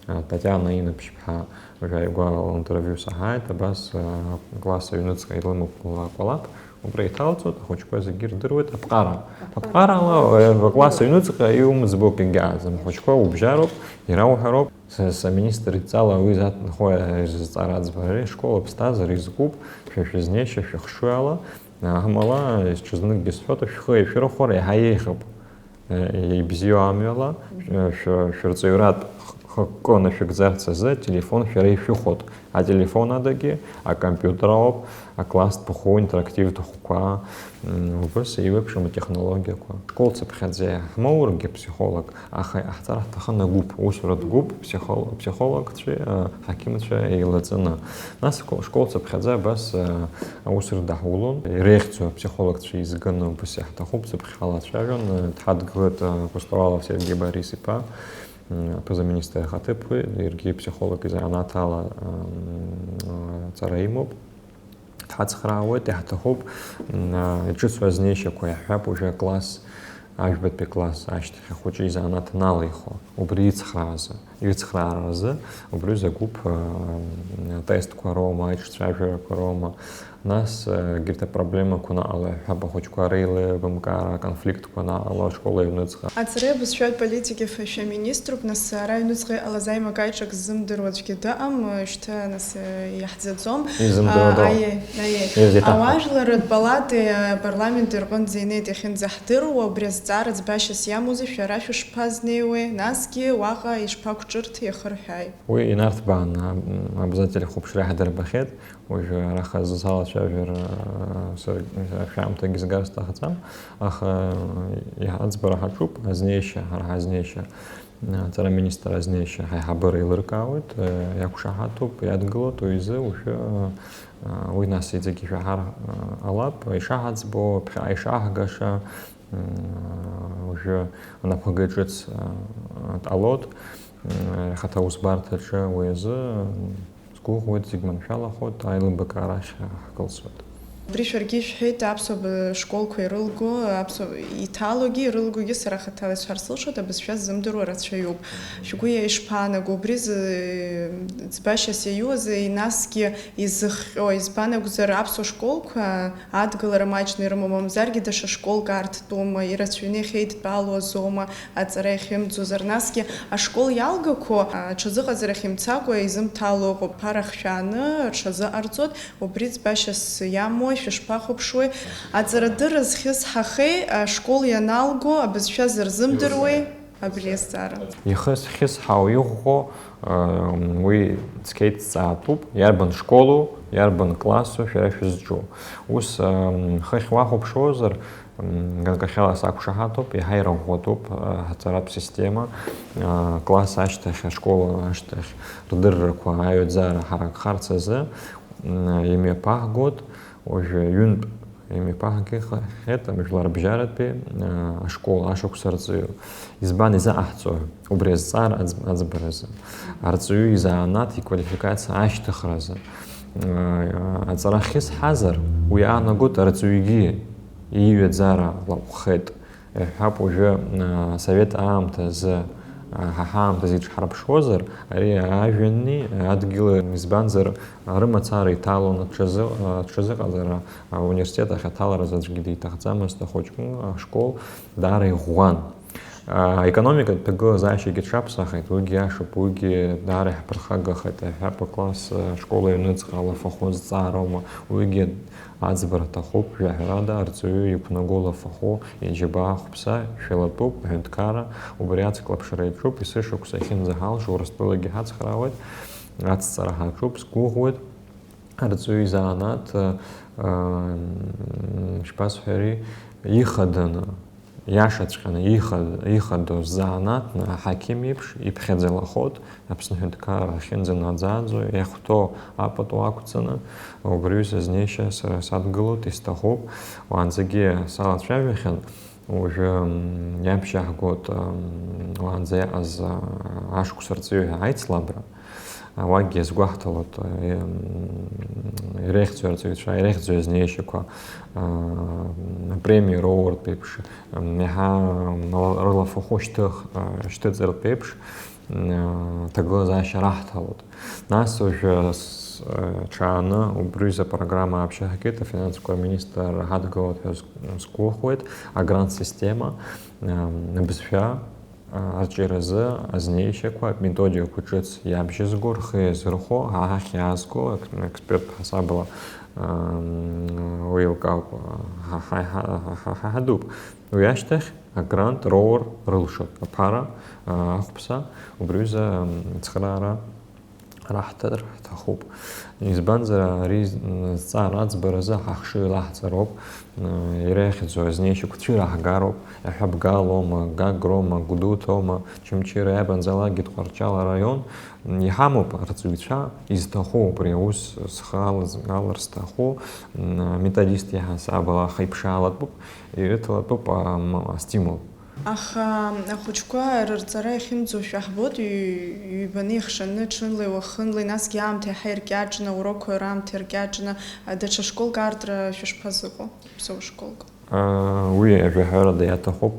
аа, Татиана Инаԥшьԥҳа уажәы ааигәа линтервиу саҳаит, абас, аа, класс аҩныҵҟа илымоуп ла-, кәалаԥ, убра иҭалҵоит, ахәыҷқәа зегьы ирдыруеит, аԥҟара. Аԥҟарала, э, класс аҩныҵҟа иумыӡбоуп егьааӡам, ахәыҷқәа убжьароуп, ирауҳәароуп. Са, са министр идҵала уи зат-, нхо, э, зҵаара аӡбара, ари ашкол аԥсҭазаара изкуп, шәа шәызнеишьа шәыхшыҩ ала, амала, ҽазныкгьы сҳәоит, шәхы еишәырхәар иаҳа еиӷьуп. Э, ибзиоу амҩала, шәы-, шәы-, шәырҵаҩратә х-, Хықәкы анышәыгӡарц азы ателефон шәара ишәыхәоит. Ателефон адагьы акомпиутер ауп, акласстә хәы, интерактивтә хәқәа, м, убас еиуеиԥшым атехнологиақәа. Школ цыԥхьаӡа иаҳмоургьы ԥсихолог, аха иҟаҳҵар ҳҭахын агәыԥ, усуратә гәыԥ, ԥсихол-, ԥсихологцәеи, а, ҳақьымцәеи еилаҵаны. Нас школ, школ цыԥхьаӡа абас, а, аус рыдаҳулон. Иреиӷьӡоу аԥсихологцәа еизганы убас иаҳҭахуп, цыԥхьала ацәажәон, а, дҳадгылеит, а, Кустовалов Сергеи Борис-иԥа. М, аԥыза-министр ихаҭыԥуаҩ, иаргьы ԥсихолог изанааҭ ала, м, аҵара имоуп. Дҳацхраауеит, иаҳҭахуп, м, а, иҿыцу азнеишьақәа иаҳҳәап, уажәы акласс, ажәбатәи акласс ашьҭахь ахәыҷы изанааҭ аналихуа, убри ицхраазы, ицхрааразы, убри закәуп, а, м, атестқәа роума, аиҿцәажәарақәа роума, Нас, э, егьырҭ апроблемақәа наҟ-ала иаҳҳәап, ахәыҷқәа реилеилымкаара, аконфликтқәа наҟ-ала ашкол аҩныҵҟа. Аҵареи абызшәатә политикеи фашәа министроуп, нас ара аҩныҵҟа иҟалаз аимак-аиҿак ззымдыруа аӡәгьы дыҟам, шьҭа, нас, э, иаҳӡаӡом. Изымдыруа А, дыҟам. Аиеи, аиеи. Изеиҭаҳҳәо. Ауаажәларратә палатеи апарламенти рҟынӡа инеит иахьынӡаҳдыруа, убри азҵаара ӡбашьас иамоузеи, шәара шәышԥазнеиуеи, насгьы уаҟа ишԥақәҿырҭи, иахырҳәааи? Уи инарҭбааны аб-, абза телехәаԥшра иаҳдырбахьеит. Уажәы ара хазы салацәажәар, сар-, ашәамҭагьы згар сҭахӡам, аха иҳаӡбара ҳаҿуп, азнеишьа, ҳара ҳазнеишьа, аҵара аминистр азнеишьа ҳаиҳабыра еилыркаауеит, иақәшаҳаҭуп, иадгылоит, уи изы уажәы, уи нас иҵегь ишәаҳар ҟалап, ишаҳаӡбо, ԥхьаҟа ишаҳгаша, уажәы анапхгаҩ ҿыц дҟалоит, ихаҭа усбарҭаҿы уи азы. Сгәыӷуеит, зегь маншәалахоит, аилибакаара ахь ҳкылсуеит. Убри шәаргьы ишәҳәеит, аԥсуа б-, школқәа ирылго, аԥсуа, иҭалогьы ирылгогьы сара хаҭала исҳәар сылшоит, абызшәа ззымдыруа рацәаҩуп. Шәгәы иа-, ишԥаанаго, убри зы-, ӡбашьас иаиуазеи, насгьы изыхҟьо, избан акәзар, аԥсуа школқәа адгылара маҷны ирымоу, мамзаргьы даҽа школк аарттәума, ирацәаҩны иахьеидтәалоу азоума, аҵара иахьымӡозар, насгьы ашкол иалгақәо, а, аҽазыҟаҵарахь имцакәа изымҭало ыҟоуп, ԥара хшәааны рҽазыҟарҵоит, убри ӡбашьас иамои, шәышԥахәаԥшуеи? Аҵарадырра зхьысҳахеи, ашкол ианалго, абызшәа зырзымдыруеи? Абри азҵаара. Ихысхьысҳау иӷәӷәо, ы, уи цқьа иҭҵаатәуп, иарбан школу, иарбан классу шәара шәызҿу. Ус, ы, хыхь уахәаԥшуазар, М, ганкахьала сақәшаҳаҭуп, иаҳа ирӷәӷәатәуп, а, ҳҵаратә система, а, класс ашьҭахь, ашкол ашьҭахь рдыррақәа аҩаӡара ҳаракхарц азы, м, имҩаԥаҳгоит, уажәы ҩынтә имҩаԥаҳгахьеит, амыжәлар абжьаратәи, а, ашкол ашықәс арҵаҩы. Избан изаҟаҳҵо убри азҵаара аӡ-, аӡбаразы? Арҵаҩы изанааҭ иквалификациа ашьҭыхразы? А, аҵара ахьысҳазар, уи аанагоит арҵаҩгьы иҩаӡара лаҟәхеит. Иҳәап, уажәы, а, асовет аамҭазы, а, ҳа ҳаамҭазы иҿҳарԥшуазар, ари ажәҩани адгьыли, избанзар, рымацара иҭалон, аҽазы-, аҽазыҟаҵара, а, ауниверситет ахь аҭалараз аӡәгьы диҭахӡамызт, ахәыҷы ашкол даара иӷәӷәан. А, аекономикатә ҭагылазаашьагьы ҽаԥсахит, уигьы иашоуп, уигьы даара иаҳԥырхагахеит, аҳәап, акласс, а, ашкол аҩныҵҟа алафахәы зҵаароума, уигьы Аӡбара аҭахуп, жәаҳәарада, арҵаҩы иқәнаго лафахәы иџьабаа хәԥса шәалатәуп, аҳәынҭқарра убри ацклаԥшра иаҿуп, есышықәса иахьынӡаҳалшо Урыстәылагьы ҳацхраауеит, ацҵара ҳаҿуп, сгәыӷуеит, арҵаҩы изанааҭ, ыы, м, шԥасҳәари, ихаданы, Иашаҵәҟьаны иха-, ихадоу ззаанаҭны аҳақьым еиԥш иԥхьаӡалахоит Аԥсны аҳәынҭқарра ахьынӡанаӡааӡо, иахәҭоу апату ақәҵаны, убри аҩыза азнеишьа сара садгылоит, исҭахуп. Уаанӡагьы салацәажәахьан, уажәы, м, иаԥшьаҳгоит, м, уаанӡа иҟаз, а, ашықәс рҵаҩы ҳәа аицлабра. Уагьы иазгәаҳҭалоит, э, иреиӷьӡоу арҵаҩцәа, иреиӷьӡоу азнеишьақәа, э, апремиа роуртә еиԥш, э, иаҳа, э, рылафахәы шьҭых-, э, шьҭыҵыртә еиԥш, э, ҭагылазаашьа раҳҭалоит. Нас уажәы с-, э, ҽааны убри аҩыза апрограмма ааԥшьа ҳгеит, афинансқәа рминистр ҳадгылоит ҳәа сгәыӷуеит, агрант система, э, абызшәа, арҿиаразы азнеишьақәа, аметодикақәа ҿыц иабжьазго, рхы иазырхәо, ҳа ҳахь иаазго, ек-, експерттә ҳасабала, ам, уеилкаауп, ҳа, ҳа, ҳа, ҳа, ҳа, ҳа, ҳадуп. Уи ашьҭахь, Агрант роур рылшоит аԥара, ахәԥса, убри аҩыза ацхыраара раҳҭар ҳҭахуп. Избанзар, ари зҵаара аӡбаразы ҳахшыҩ лаҳҵароуп, иара иахьӡу азнеишьақәа цәыраҳгароуп, иаҳҳәап, Галоума, Гагроума, Гәдоуҭоума, Чымчыра, иабанзаалакгьы Тҟәарчал араион иҳамоуп арҵаҩцәа, изҭаху убри аус схы алаз-, алар зҭаху, м, методист иаҳасабала ахеиԥшаалатәуп, ирыҭалатәуп, ам, астимул. Аха ахәыҷқәа рырҵара иахьымӡо шәаҳбоит, ҩ-, ҩбаны ихшаны, ҽынлеи уахынлеи, насгьы аамҭа иаҳа иркьаҿны, аурокқәа раамҭа иркьаҿны, даҽа школк аартра шәышԥазыҟоу, ԥсыуа школк? Уи ажәаҳәарада иаҭахуп,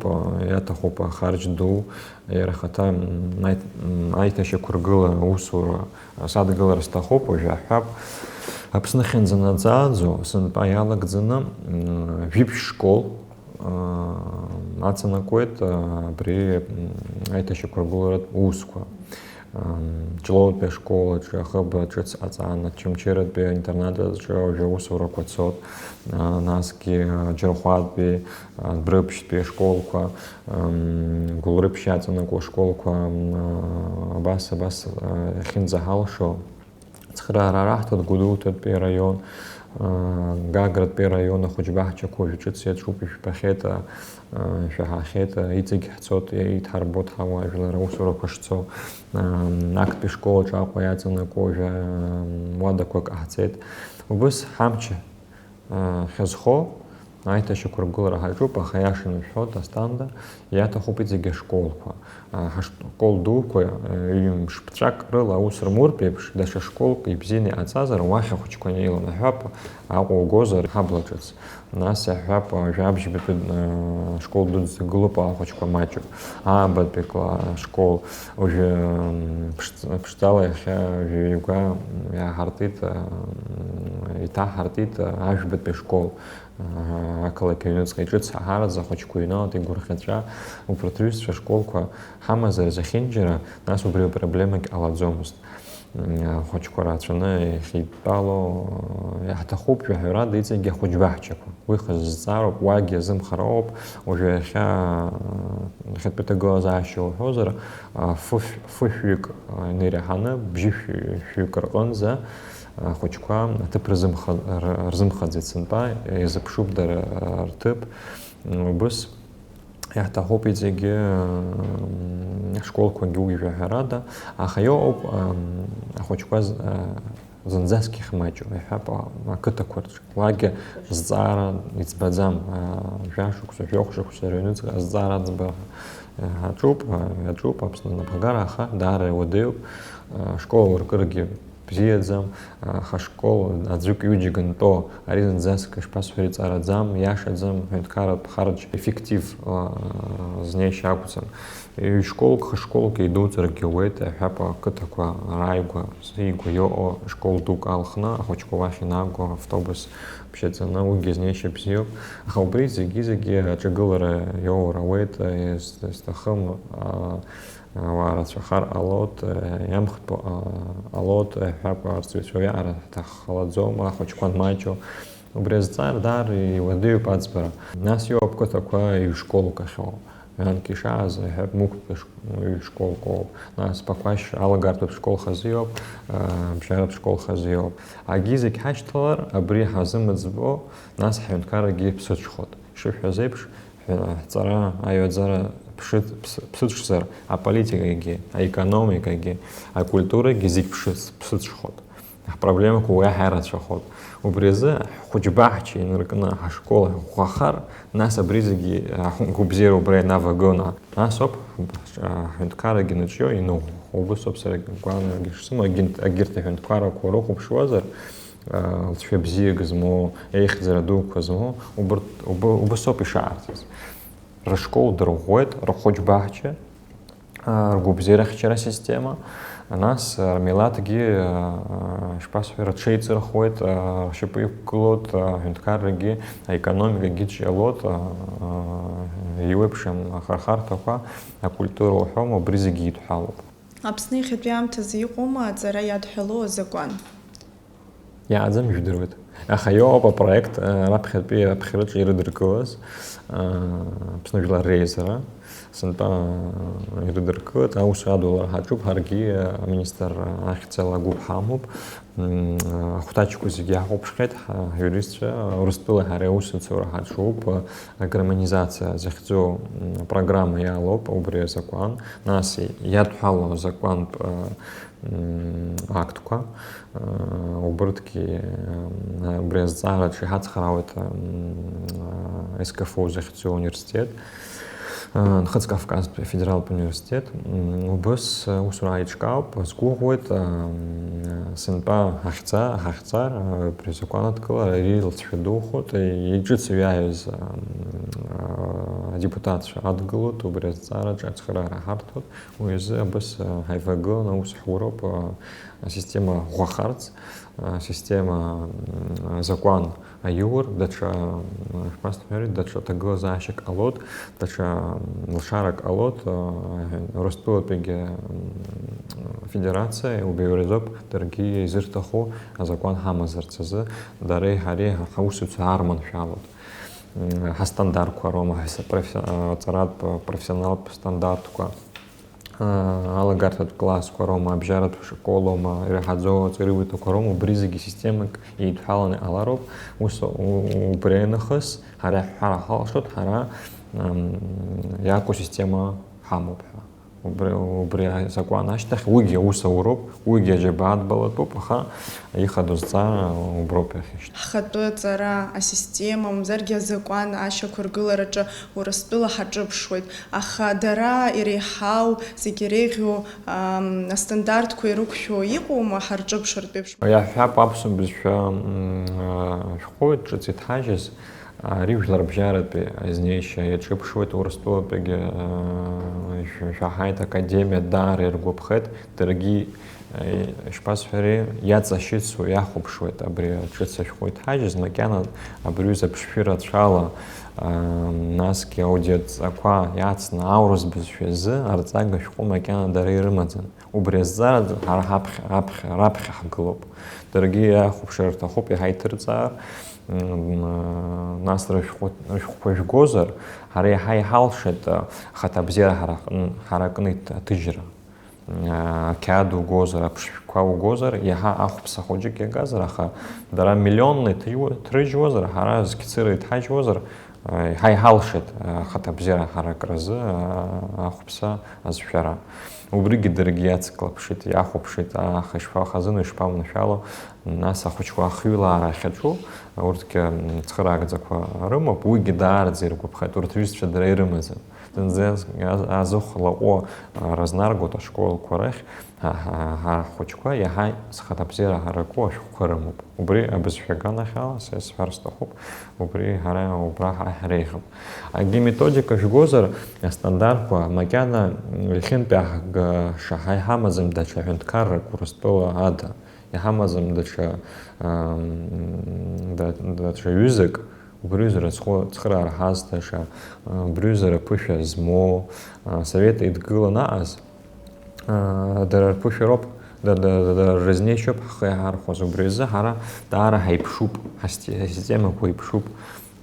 иаҭахуп ахарџь ду, иара ахаҭа, м, аит-, м, аиҭашьақәыргыла аусура садгылар сҭахуп, уажәы аҳәап. Аԥсны ахьынӡанаӡааӡо, сынтәа иалагӡаны, м, жәиԥшь школ, а, ацанакуеит, а, абри, м, аиҭашьақәыргыларатә усқәа. Ам, Ҷлоутәи ашкол аҿы, ахыбра ҿыц ҟаҵан, Очамчыратәи аинтернат аҿы уажәы аусурақәа цоит, а, насгьы, а, Џьырхәатәи, а, Брыԥшьтәи ашколқәа, ам, Гәылрыԥшь иаҵанакуа ашколқәа, ам, а, абас, абас, а, иахьынӡаҳалшо, цхыраара раҳҭоит Гәдоуҭатәи араион, а, Гагратәи араион ахәыҷбаҳчақәа уажәы ҿыц иаҿуп, ишәбахьеит, а, шәаҳахьеит, иҵегь ҳцоит, иҭҳарбоит ҳауаажәлар аусурақәа шцо. Актәи школ аҿы Аҟәа иаҵанакуа уажәы уадақәак ҟаҳҵеит. Убыс ҳамч хьазхо аиҭашьақәыргылара ҳаҿуп, аха иашаны шәҳәоит, Асҭанда, иаҭахуп иҵегь ашколқәа. Ҳашкол дуқәа, ҩымш ԥҵәак рыла аус рмуртә еиԥш, даҽа школк ибзианы иҟаҵазар, уахь ахәыҷқәа неиланы ҳәап, Аҟәа угозар, ҳабла ҿыц. Нас иаҳҳәап, жәабжьбатәи, э, школ дуӡӡа гылоуп, ахәыҷқәа маҷуп. Аабатәи кла-, школ уажәы, м, ԥшӡ-, ԥшӡала иахьа жәаҩа-ҩба иааҳартит, э, иҭаҳартит, э, ажәбатәи школ, э, ақалақь аҩныҵҟа иҿыц аҳараӡа ахәыҷқәа иҩналоит игәырӷьаҵәа, убарҭ рҩызцәа школқәа ҳамазар зехьынџьара, нас убри апроблемагь ҟалаӡомызт. Ахәыҷқәа рацәаны иахьеидтәало, иаҳҭахуп, жәаҳәарада, иҵегьгьы ахәыҷбаҳчақәа. Уи хазы зҵаароуп, уагьы азымхароуп. Уажәы иахьа, иахьатәи аҭагылазаашьа уҳәозар, фышә-, фышәҩык инареиҳаны, бжьышәҩык рҟынӡа ахәыҷқәа аҭыԥ рзымха-, р-, рзымхаӡеит сынтәа, иазыԥшуп дара рҭыԥ. Убыс Иаҳҭахуп иҵегьы, м, ашколқәагьы уи жәаҳәарада, аха иоуп, м, ахәыҷқәа з-, а, зынӡаск ихмаҷу, иҳәап, а, ақыҭақәа рҿы. Уагьы зҵаара иӡбаӡам, а, жәашықәса, жәохә шықәса рыҩныҵҟа азҵаара аӡбара, а, аҿуп, а, иаҿуп Аԥсны анапхгара, аха даара иуадаҩуп, а, ашкол уркыргьы бзиаӡам, аха ашкол аӡәык-ҩыџьак нтәо, ари зынӡаск, ишԥасҳәари, ҵараӡам, иашаӡам, ҳәынҭқарратә харџь, еффектив, а, знеишьа акәӡам. Ҩ-школк, хышколк еидуҵаргьы ауеит, аҳәап, ақыҭақәа рааигәа, зааигәа иҟоу школ дук алхны, ахәыҷқәа уахь инагоу автобус ԥшьаҵаны, уигьы знеишьа бзиоуп. Аха убри зегьы-зегьы аҿагылара иоур ауеит, а, ес-, ес-, сҭахым, а, Ауаа рацәахар ҟалоит, иамхтәу ҟалоит, иаҳҳәап, арҵаҩцәа уиаҟара ҳҭаххалаӡом, ахәыҷқәа анмаҷу. Убри азҵаара даара иуадаҩуп аӡбара. Нас иоуп қыҭақәа ҩ-школк ахьоу. Ҩанк ишааз, иаҳҳәап, Мықәтәа ш-, ҩ-школк оуп. Нас Ԥақәашь алагартәатә школ хазы иоуп, бжьаратә школ хазы иоуп. Агьи зегь ҳашьҭалар, абри ҳазымыӡбо, нас ҳҳәынҭқаррагьы ԥсыҽхоит. Ишышәҳәаз еиԥш, ҳҵара, аҩаӡара ԥшыт-, ԥс-, ԥсыҽзар, аполитикагьы, аекономикагьы, акультурагьы зегь ԥшыц-, ԥсыҽхоит. Ҳпроблемақәа уи аҳа ирацәахоит. Убри азы ҳхәыҷбаҳча инаркны ҳашкол ӷәӷәахар, нас абри зегьы, аҳ-, гәабзиара убра инавагоны. Нас ауп, ҳ-, ҳҳәынҭқаррагьы наҿио иныӷәӷәо. Убыс ауп сара гәаанагара шсымоу, агьынт-, агьырҭ аҳәынҭқаррақәа урыхәаԥшуазар, лҵшәа бзиак змоу, еихьӡара дуқәа змоу, убырҭ, убы-, убыс ауп ишаарҵаз. Рышкол дырӷәӷәеит, рхәыҷбаҳча, ргәабзиарахьчара асистема, нас рмилаҭгьы, ишԥасҳәеи, рҽеиҵырхуеит, ршьапы иқәгылоит, аҳәынҭқаррагьы, аекономикагьы ҿиалоит, еиуеиԥшым ахырхарҭақәа, акультура уҳәома, убри зегьы идҳәалоуп. Аԥсны иахьатәи аамҭазы иҟоума аҵара иадҳәалоу азакәан? Иааӡам, ижәдыруеит. Аха иоуп апроект, э, раԥхьатәи аԥхьараҿы ирыдыркылаз, э, Аԥсны Жәлар Реизара, сынтәа, э, ирыдыркылеит, аус адулара ҳаҿуп, ҳаргьы, э, аминистр ахьӡала агәыԥ ҳамоуп, м, э, ахәҭаҷқәа зегьы иаҳхәаԥшхьеит, ҳа, ҳиуристцәа, Урыстәылеи ҳареи аусуцәоура ҳаҿуп, э, агармонизациа захьӡу, м, апрограмма иалоуп убри азакәан, нас иадҳәалоу азакәантә, э, м, актқәа, э, убырҭгьы, э, убри азҵаараҿы иҳацхраауеит, м, э, С К Ф У захьӡу ауниверситет, э, Нхыҵ Кавказтәи афедералтә университет. М, убыс, э, усура ааиҿкаауп, сгәыӷуеит, э, м, сынтәа ҳахьӡа-, ҳахьӡар, э, убри азакәан адкылара ирылҵшәа духоит, э, иҿыц иҩаиз, э, м, э, адепутатцәа адгылоит, убри азҵаараҿы ацхыраара ҳарҭоит. Уи азы абас, а, ҳаивагыланы аус ҳуроуп, а, асистема ӷәӷәахарц, асистема, м, азакәан аиур, даҽа, м, шԥасҳәари, даҽа ҭагылазаашьак ҟалоит, даҽа, м, лшарак ҟалоит, а, Урыстәылатәигьы, м, афедерациа убри азоуп даргьы изырҭаху азакәан ҳамазарц азы, дареи ҳареи ҳаусуцәа аарманшәалоит. М, ҳастандартқәа роума, ҳса-, профи-, а, ҵаратә, профессионалтә стандартқәа. Алагарҭатә классқәа роума, абжьаратә школоума, ираҳаӡоу аҵараиурҭақәа роума, убри зегьы системак еидҳәаланы иҟалароуп, ус у-, убри нахыс ҳара иаҳҳәар ҳалшоит, ҳара, ам, иаку система ҳамоуп ҳәа. Убри, убри азакәан ашьҭахь уигьы аус ауроуп, уигьы аџьабаа дбалатәуп, аха ихадоу зҵаара уброуп иахьа. Ҳхатәы ҵара асистема, мамзаргьы азакәан ашьақәыргылараҿы Урыстәыла ҳаҿыԥшуеит, аха дара иреиҳау, зегь иреиӷьу, ам, астандартқәа ирықәшәо иҟоума ҳарҿыԥшыртә еиԥш? Иаҳҳәап, аԥсуа бызшәа, м, а, шәҟәы ҿыц иҭҳажьыз, ари жәларбжьаратәи азнеишьа иаҿыԥшуеит, Урыстәылатәигьы, а, шә-, шәаҳаит, академиа даара иргәаԥхеит, даргьы Ишԥасҳәари, иаҵашьыцуа иахәаԥшуеит абри ҿыц ашәҟәы иҭҳажьыз, макьана абри аҩыза аԥшшәы рацәала, аа, насгьы аудиоҵақәа иацны аурыс бызшәа азы арҵага шәҟәы макьана дара ирымаӡам. Убри азҵаараҿы ҳара ҳаԥхьа, аԥхьа, раԥхьа ҳгылоуп. Даргьы иахәаԥшыр рҭахуп, иаҳа иҭырҵаар, м, нас рышәҟәы, рышәҟәқәа жәгозар, ҳара иаҳа иҳалшеит, а, хаҭабзиара ҳара ҳкны, ҳара ҳкны иҭ-, аҭыжьра. Ақьаад угозар, аԥшшәқәа угозар, иаҳа ахәԥса хәыҷык иагазар, аха дара миллионла иҭыжьуа-, ҭрыжьуазар, ҳара зқьцыра иҭҳажьуазар, еиҳа иҳалшеит, ахаҭабзиара ҳаракразы, ахәԥса азшәара. Убригьы даргьы иацклаԥшит, иахәаԥшит, аха ишԥахазыну, ишԥаманшәало, нас ахәыҷқәа ахҩылаара ахьаҿу, урҭгьы, м, цхыраагӡақәа рымоуп, уигьы даараӡа иргәаԥхеит, урҭ рҩызцәа дара ирымаӡам. Зынӡа аз-, азыхә лаҟәы, а, разнаргоит ашколқәа рахь, ҳа, ҳа, ҳа ҳхәыҷқәа иаҳа зхаҭабзиара ҳараку ашәҟәқәа рымоуп. Убри абызшәа аганахьала, са исҳәар сҭахуп, убри ҳара убра ҳа ҳреиӷьуп. Акгьы методика жәгозар, астандартқәа макьана иахьынтәи аҳга-, шаҳа иҳамаӡам даҽа ҳәынҭқаррак Урыстәыла ада. Иҳамаӡам даҽа, ам, да-, даҽа ҩызак, убри аҩыза рыцхәы-, цхыраара ҳазҭаша, а, убри аҩыза рыԥышәа змоу, а, Совет Еидгыла анаҟаз, а, дара рԥышәа роуп, да-, да-, да-, дара рызнеишьоуп ҳхы иаҳархәаз. Убри азы ҳара даара ҳаиԥшуп, ҳасти-, ҳасистемақәа еиԥшуп.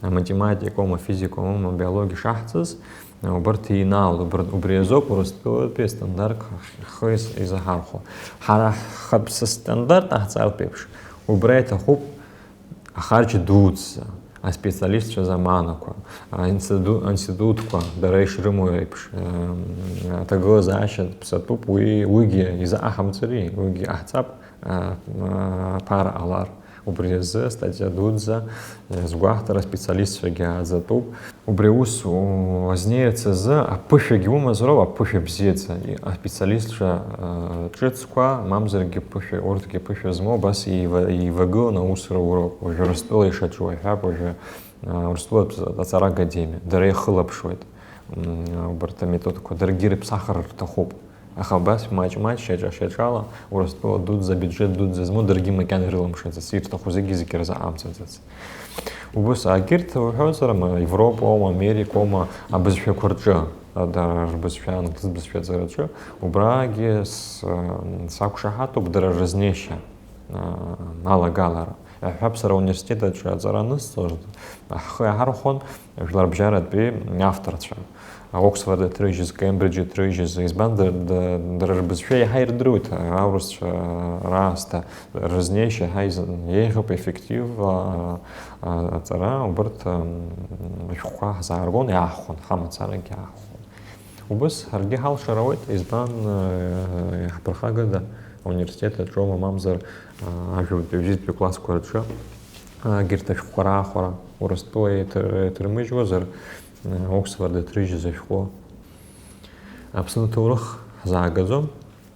Аматематикоума, афизикоума, абиологиа шаҳҵаз, убарҭ еинаалт, убар-, убри азоуп Урыстәылатәи астандарт ҳхы из-, изаҳархәо. Ҳара ҳхатә стандарт ҟаҳҵартә еиԥш, убра иҭахуп ахарџь дуӡӡа, аспециалистцәа заманақәа, аинститу-, аинститутқәа дара ишрымоу еиԥш, ем, аҭагылазаашьа ԥсатәуп, уи, уигьы изаҟаҳамҵари, уигьы ҟаҳҵап, а, а, аԥара ҟалар. Убри азы астатиа дуӡӡа, э, згәаҳҭара аспециалистцәагьы ааӡатәуп. Убри аус у-, азнеирц азы аԥышәагьы умазароуп, аԥышәа бзиаӡа. И-, аспециалистцәа, э, ҿыцқәа, мамзаргьы ԥышәа, урҭгьы ԥышәа змоу, абас еива-, еивагыланы аус руроуп. Уажәы Урыстәыла ишаҿу аҳәап, уажәы, э, Урыстәылатә аҵара академиа, дара ихылаԥшуеит, м, убарҭ аметодқәа, даргьы ирыԥсахыр рҭахуп. Аха абас маҷ-маҷ, шьаҿа-шьаҿала, Урыстәыла дуӡӡа, абиуџьеҭ дуӡӡа змоу даргьы макьана ирылымшаӡац, ирҭаху зегьы-зегьы рзы амцаӡац. Убас, агьырҭ уҳәозар, ма Европоума, Америкоума абызшәақәа рҿы, а, дара рбызшәа, англыз бызшәа аҵараҿы, убрагьы с-, сақәшаҳаҭуп дара рызнеишьа, а, алагалара. Аҳәап, сара ауниверситет аҿы аҵара анысҵоз, ҳхы иаҳархәон жәларбжьаратәи авторцәа. Оксфорд иҭрыжьыз, Кембридж иҭрыжьыз, избан, дара, дара рбызшәа иаҳа ирдыруеит аурысцәа раасҭа, рызнеишьа иаҳа из-, еиӷьуп, еффективла, а, а, аҵара, убарҭ, ам, ашәҟәқәа ҳзааргон, иаахәон, ҳамацарагьы аахәон. Убыс ҳаргьы ҳалшар ауеит, избан, э, иаҳԥырхагада ауниверситет аҿоума, мамзар, а, ажәабатәи, ҩажәитәи классқәа рҿы, а, егьырҭ ашәҟәқәа раахәара, Урыстәыла иҭыр-, иҭырмыжьуазар, э, Оксфорд иҭрыжьыз ашәҟәы. Аԥсны аҭоурых ҳзаагаӡом,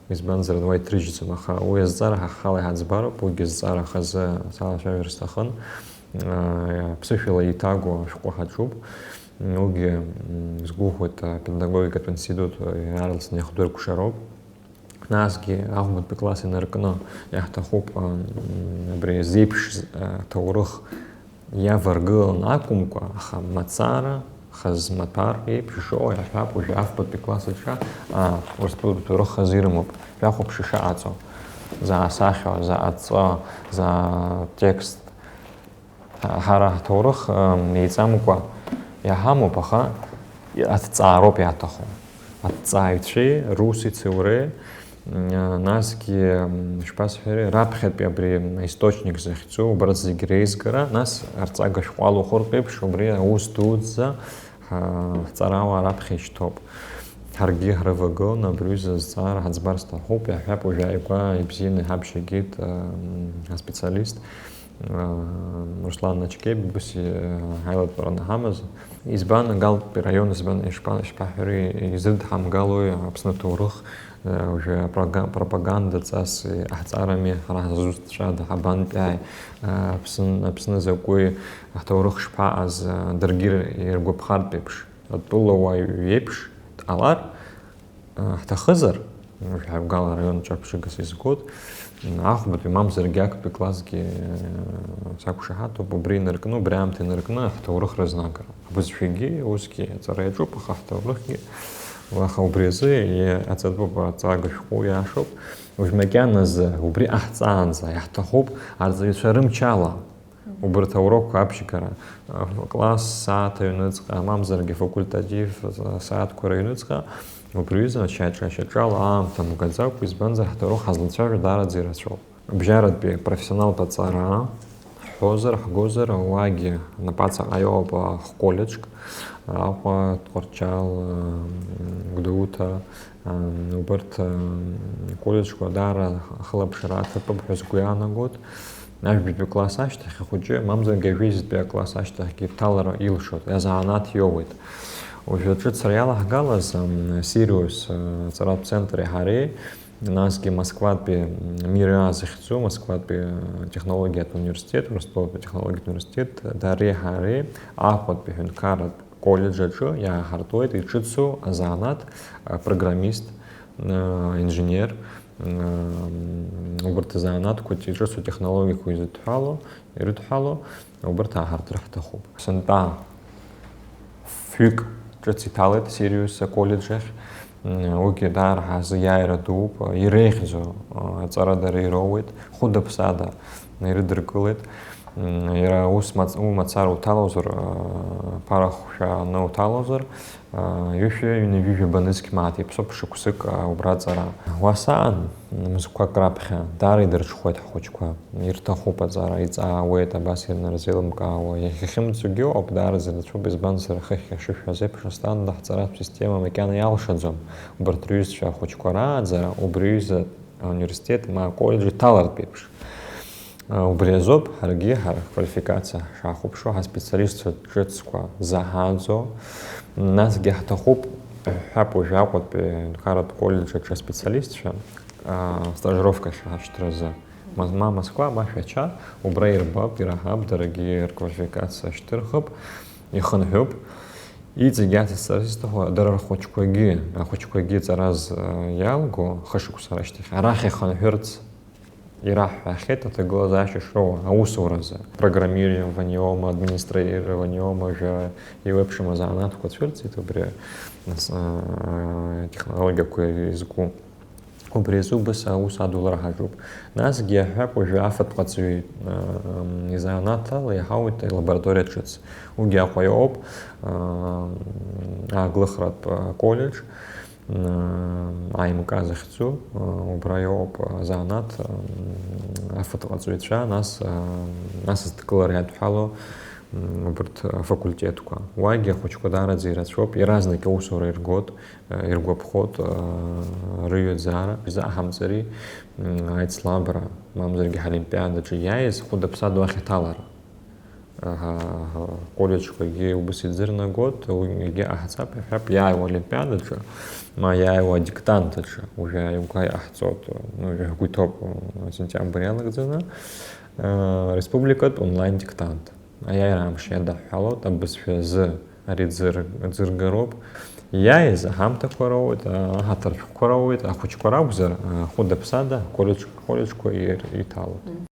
избанзар, уа иҭрыжьӡом, аха уи азҵаара ҳа ҳхала иҳаӡбароуп, уигьы зҵаара хазы салацәажәар сҭахын. Э, ԥсышәала еиҭагоу ашәҟәы ҳаҿуп. Уигьы, м, сгәыӷуеит, апедагогикатә институт, э, иаарласны иахдыркәшароуп. Насгьы ахәбатәи класс инаркны иаҳҭахуп, м, абри зеиԥш, э, ҭоурых иаваргыланы акәымкәа, аха мацара, хаз-маҭәар еиԥш ишоу иаҳҳәап, уажәы афбатәи класс аҿы, а, Урыстәыла ҭоурых хазы ирымоуп. Шәахәаԥш ишаҟаҵо, заа сахьа, заа ҵа, заа текст. Ҳа-, ҳара ҳҭоурых, м, еиҵамкәа иаҳамоуп, аха аҭҵаароуп иаҭаху. Аҭҵааҩцәеи, русици уреи, м, насгьы, м, ишԥасҳәари, раԥхьатәи абри источник захьӡу, убарҭ зегь реизгара, нас арҵага шәҟәала ухыртә еиԥш, убри аус дуӡӡа ҳа-, ҳҵарауаа раԥхьа ишьҭоуп. Ҳаргьы ҳрывагыланы абри аҩыза азҵаара ҳаӡбар сҭахуп, иаҳҳәап, уажәааигәа ибзианы иҳабжьагеит, м, аспециалист. Руслан Начкеб, ус, ҳаилатәараны ҳамаз. Избан, Галтәи раион, избан, ишԥа-, ишԥаҳәари, изыдҳамгалои Аԥсны аҭоурых, уажәы апрога-, пропаганда ҵас иҟаҳҵарами, ҳара ҳзусҭцәада, ҳабантәи, Аԥсны, Аԥсны закәи, ҳҭоурых шԥаҟаз, даргьы иргәаԥхартә еиԥш, атәылауаҩ еиԥш дҟалар, Ҳҭахызар, уажә ҳаҩгала араион аҿы аԥшыгас изгоит, ахәбатәи мамзаргьы актәи классгьы сақәшаҳаҭуп, убри инаркны, убри аамҭа инаркны ҳҭоурых рызнагара. Ҳбызшәагьы усгьы аҵара иаҿуп, аха ҳҭоурыхгьы, аха убри азы иҟаҵатәуп, аҵага шәҟәы иашоуп. Уажә макьаназы убри ҟаҳҵаанӡа иаҳҭахуп арҵаҩцәа рымчала. Убарҭ аурокқәа абжьгара, класс сааҭ аҩныҵҟа, мамзаргьы факультатив сааҭқәа рыҩныҵҟа, убри аҩыза ашьаҿа-, ашьаҿала аамҭа мгаӡакәа, избанзар, ҳҭоурых ҳазлацәажәо даараӡа ирацәоуп. Бжьаратәи профессионалтә аҵара ҳҳәозар, ҳгозар, уаагьы напаҵаҟа иоуп ҳколлеџьк, Аҟәа, Тҟәарчал, Гәдоуҭа, Ам, убарҭ, ам, коллеџьқәа даара ахылаԥшра аҭатәуп ҳәа сгәы иаанагоит. Ажәабатәи класс ашьҭахь ахәыҷы, мамзаргьы ажәеизатәи акласс ашьҭахьгьы дҭалар илшоит, иазанааҭ иоуеит. Уажәы аҿыцра иалаҳгалаз, ам, Сириус, а, аҵаратә центри ҳареи, насгьы Москватәи, м, Миреа захьӡу, Москватәи, а, технологиатә университет, Урыстәылатәи технологиатә университет, дареи ҳареи Аҟәатәи ҳәынҭқарратә коллеџь аҿы иааҳартуеит иҿыцу азанааҭ, а, программист, а, инженер, а, убарҭ азанааҭқәа иҿыцу технологиақәа изыдҳәало, ирыдҳәало, убарҭ ааҳартыр ҳҭахуп. Сынтәа фҩык ҿыц иҭалеит Сириус аколлеџь ахь. М, уигьы даара ҳазы иааира дууп, иреиӷьӡоу, а, аҵара дара ироуеит, хәыда-ԥсада ирыдыркылеит. М, иара ус мац-, умацара уҭалозар, а, ԥара хәшәа аны уҭалозар, а, ҩышәи ҩынҩажәи жәаба нызқь мааҭ иаԥсоуп шықәсык, а, убра аҵара. Уасаан, мызқәак раԥхьа, даара идырҽхәеит ҳхәыҷқәа. Ирҭахуп аҵара, иҵаауеит, абас ирнарзеилымкаауа. Иахьахьымӡогьы ыҟоуп, даараӡа ирацәоуп, избанзар, хыхь ишышәҳәаз еиԥш, асҭанда ҳҵаратә система макьана иалшаӡом. Убарҭ рҩызцәа ахәыҷқәа рааӡара, убри аҩыза ауниверситет ма аколлеџь иҭалартә еиԥш. Убри азоуп ҳаргьы ҳара ҳквалификациа ҳшаҳхәаԥшуа, ҳаспециалистцәа ҿыцқәа заҳаӡо. Насгьы ҳҭахуп, ҳҳәап, уажә Аҟәатәи аҳәынҭқарратә коллеџь аҿы аспециалистцәа, а, стажировка ахьаҳашьҭразы. Ма, ма Москва, ма Шәача, убра ирбап, ираҳап, даргьы рквалификациа шьҭырхып, ихынҳәып. Иҵегь ацызҵарц исҭаху, дара рхәыҷқәагьы, ахәыҷқәагьы ҵараз, а, иалго, хышықәса рышьҭахь, арахь ихынҳәырц ираҳҳәахьеит аҭагылазаашьа шроуа аусуразы. Программированиоума, администрированиоума, жәа еиуеиԥшым азанааҭқәа цәырҵит убри, нас, а, технологиақәа изку. Убри азы убыс аус адулара ҳаҿуп. Насгьы иаҳҳәап, уажәы афатә ҟаҵаҩы, ы, изанааҭ ала иаҳауеит алабораториа ҿыц. Уигьы Аҟәа иоуп, ы, ааглыхратә, ы, коллеџь, ы, А М К захьӡу, ы, убра иоуп, ы, азанааҭ, ы, афатә ҟаҵаҩцәа, нас, ы, асасдкылара иадҳәало, м, убарҭ афакультетқәа. Уагьы ахәыҷқәа даараӡа ирацәоуп, иаразнак аусура иргоит, э, иргәаԥхоит, э, рыҩаӡара, изаҳамҵари, м, аицлабра, мамзаргьы ҳолимпиадаҿы иааиз хәыда-ԥсада уахь иҭалара. Аҳа, аҳа, ҳколлеџьқәагьы убас иӡырнагоит, уигьы ҟаҳҵап, иаҳҳәап, иааиуа олимпиадаҿы, ма иааиуа адиктант аҿы, уажәы ааигәа иҟаҳҵоит, ну, ҳгәы иҭоуп, э, сентиабр иалагӡаны, э, республикатә онлайн диктант. Аиааира амш иадаҳҳәалоит, абызшәа азы ари ӡыр-, ӡыргароуп. Иааиз аҳамҭақәа роуеит, а-, аҳаҭыршәҟәқәа роуеит, ахәыҷқәа ракәзар, а, хәыда-ԥсада аколлеџь-, аколлеџьқәа ир-, иҭалоит.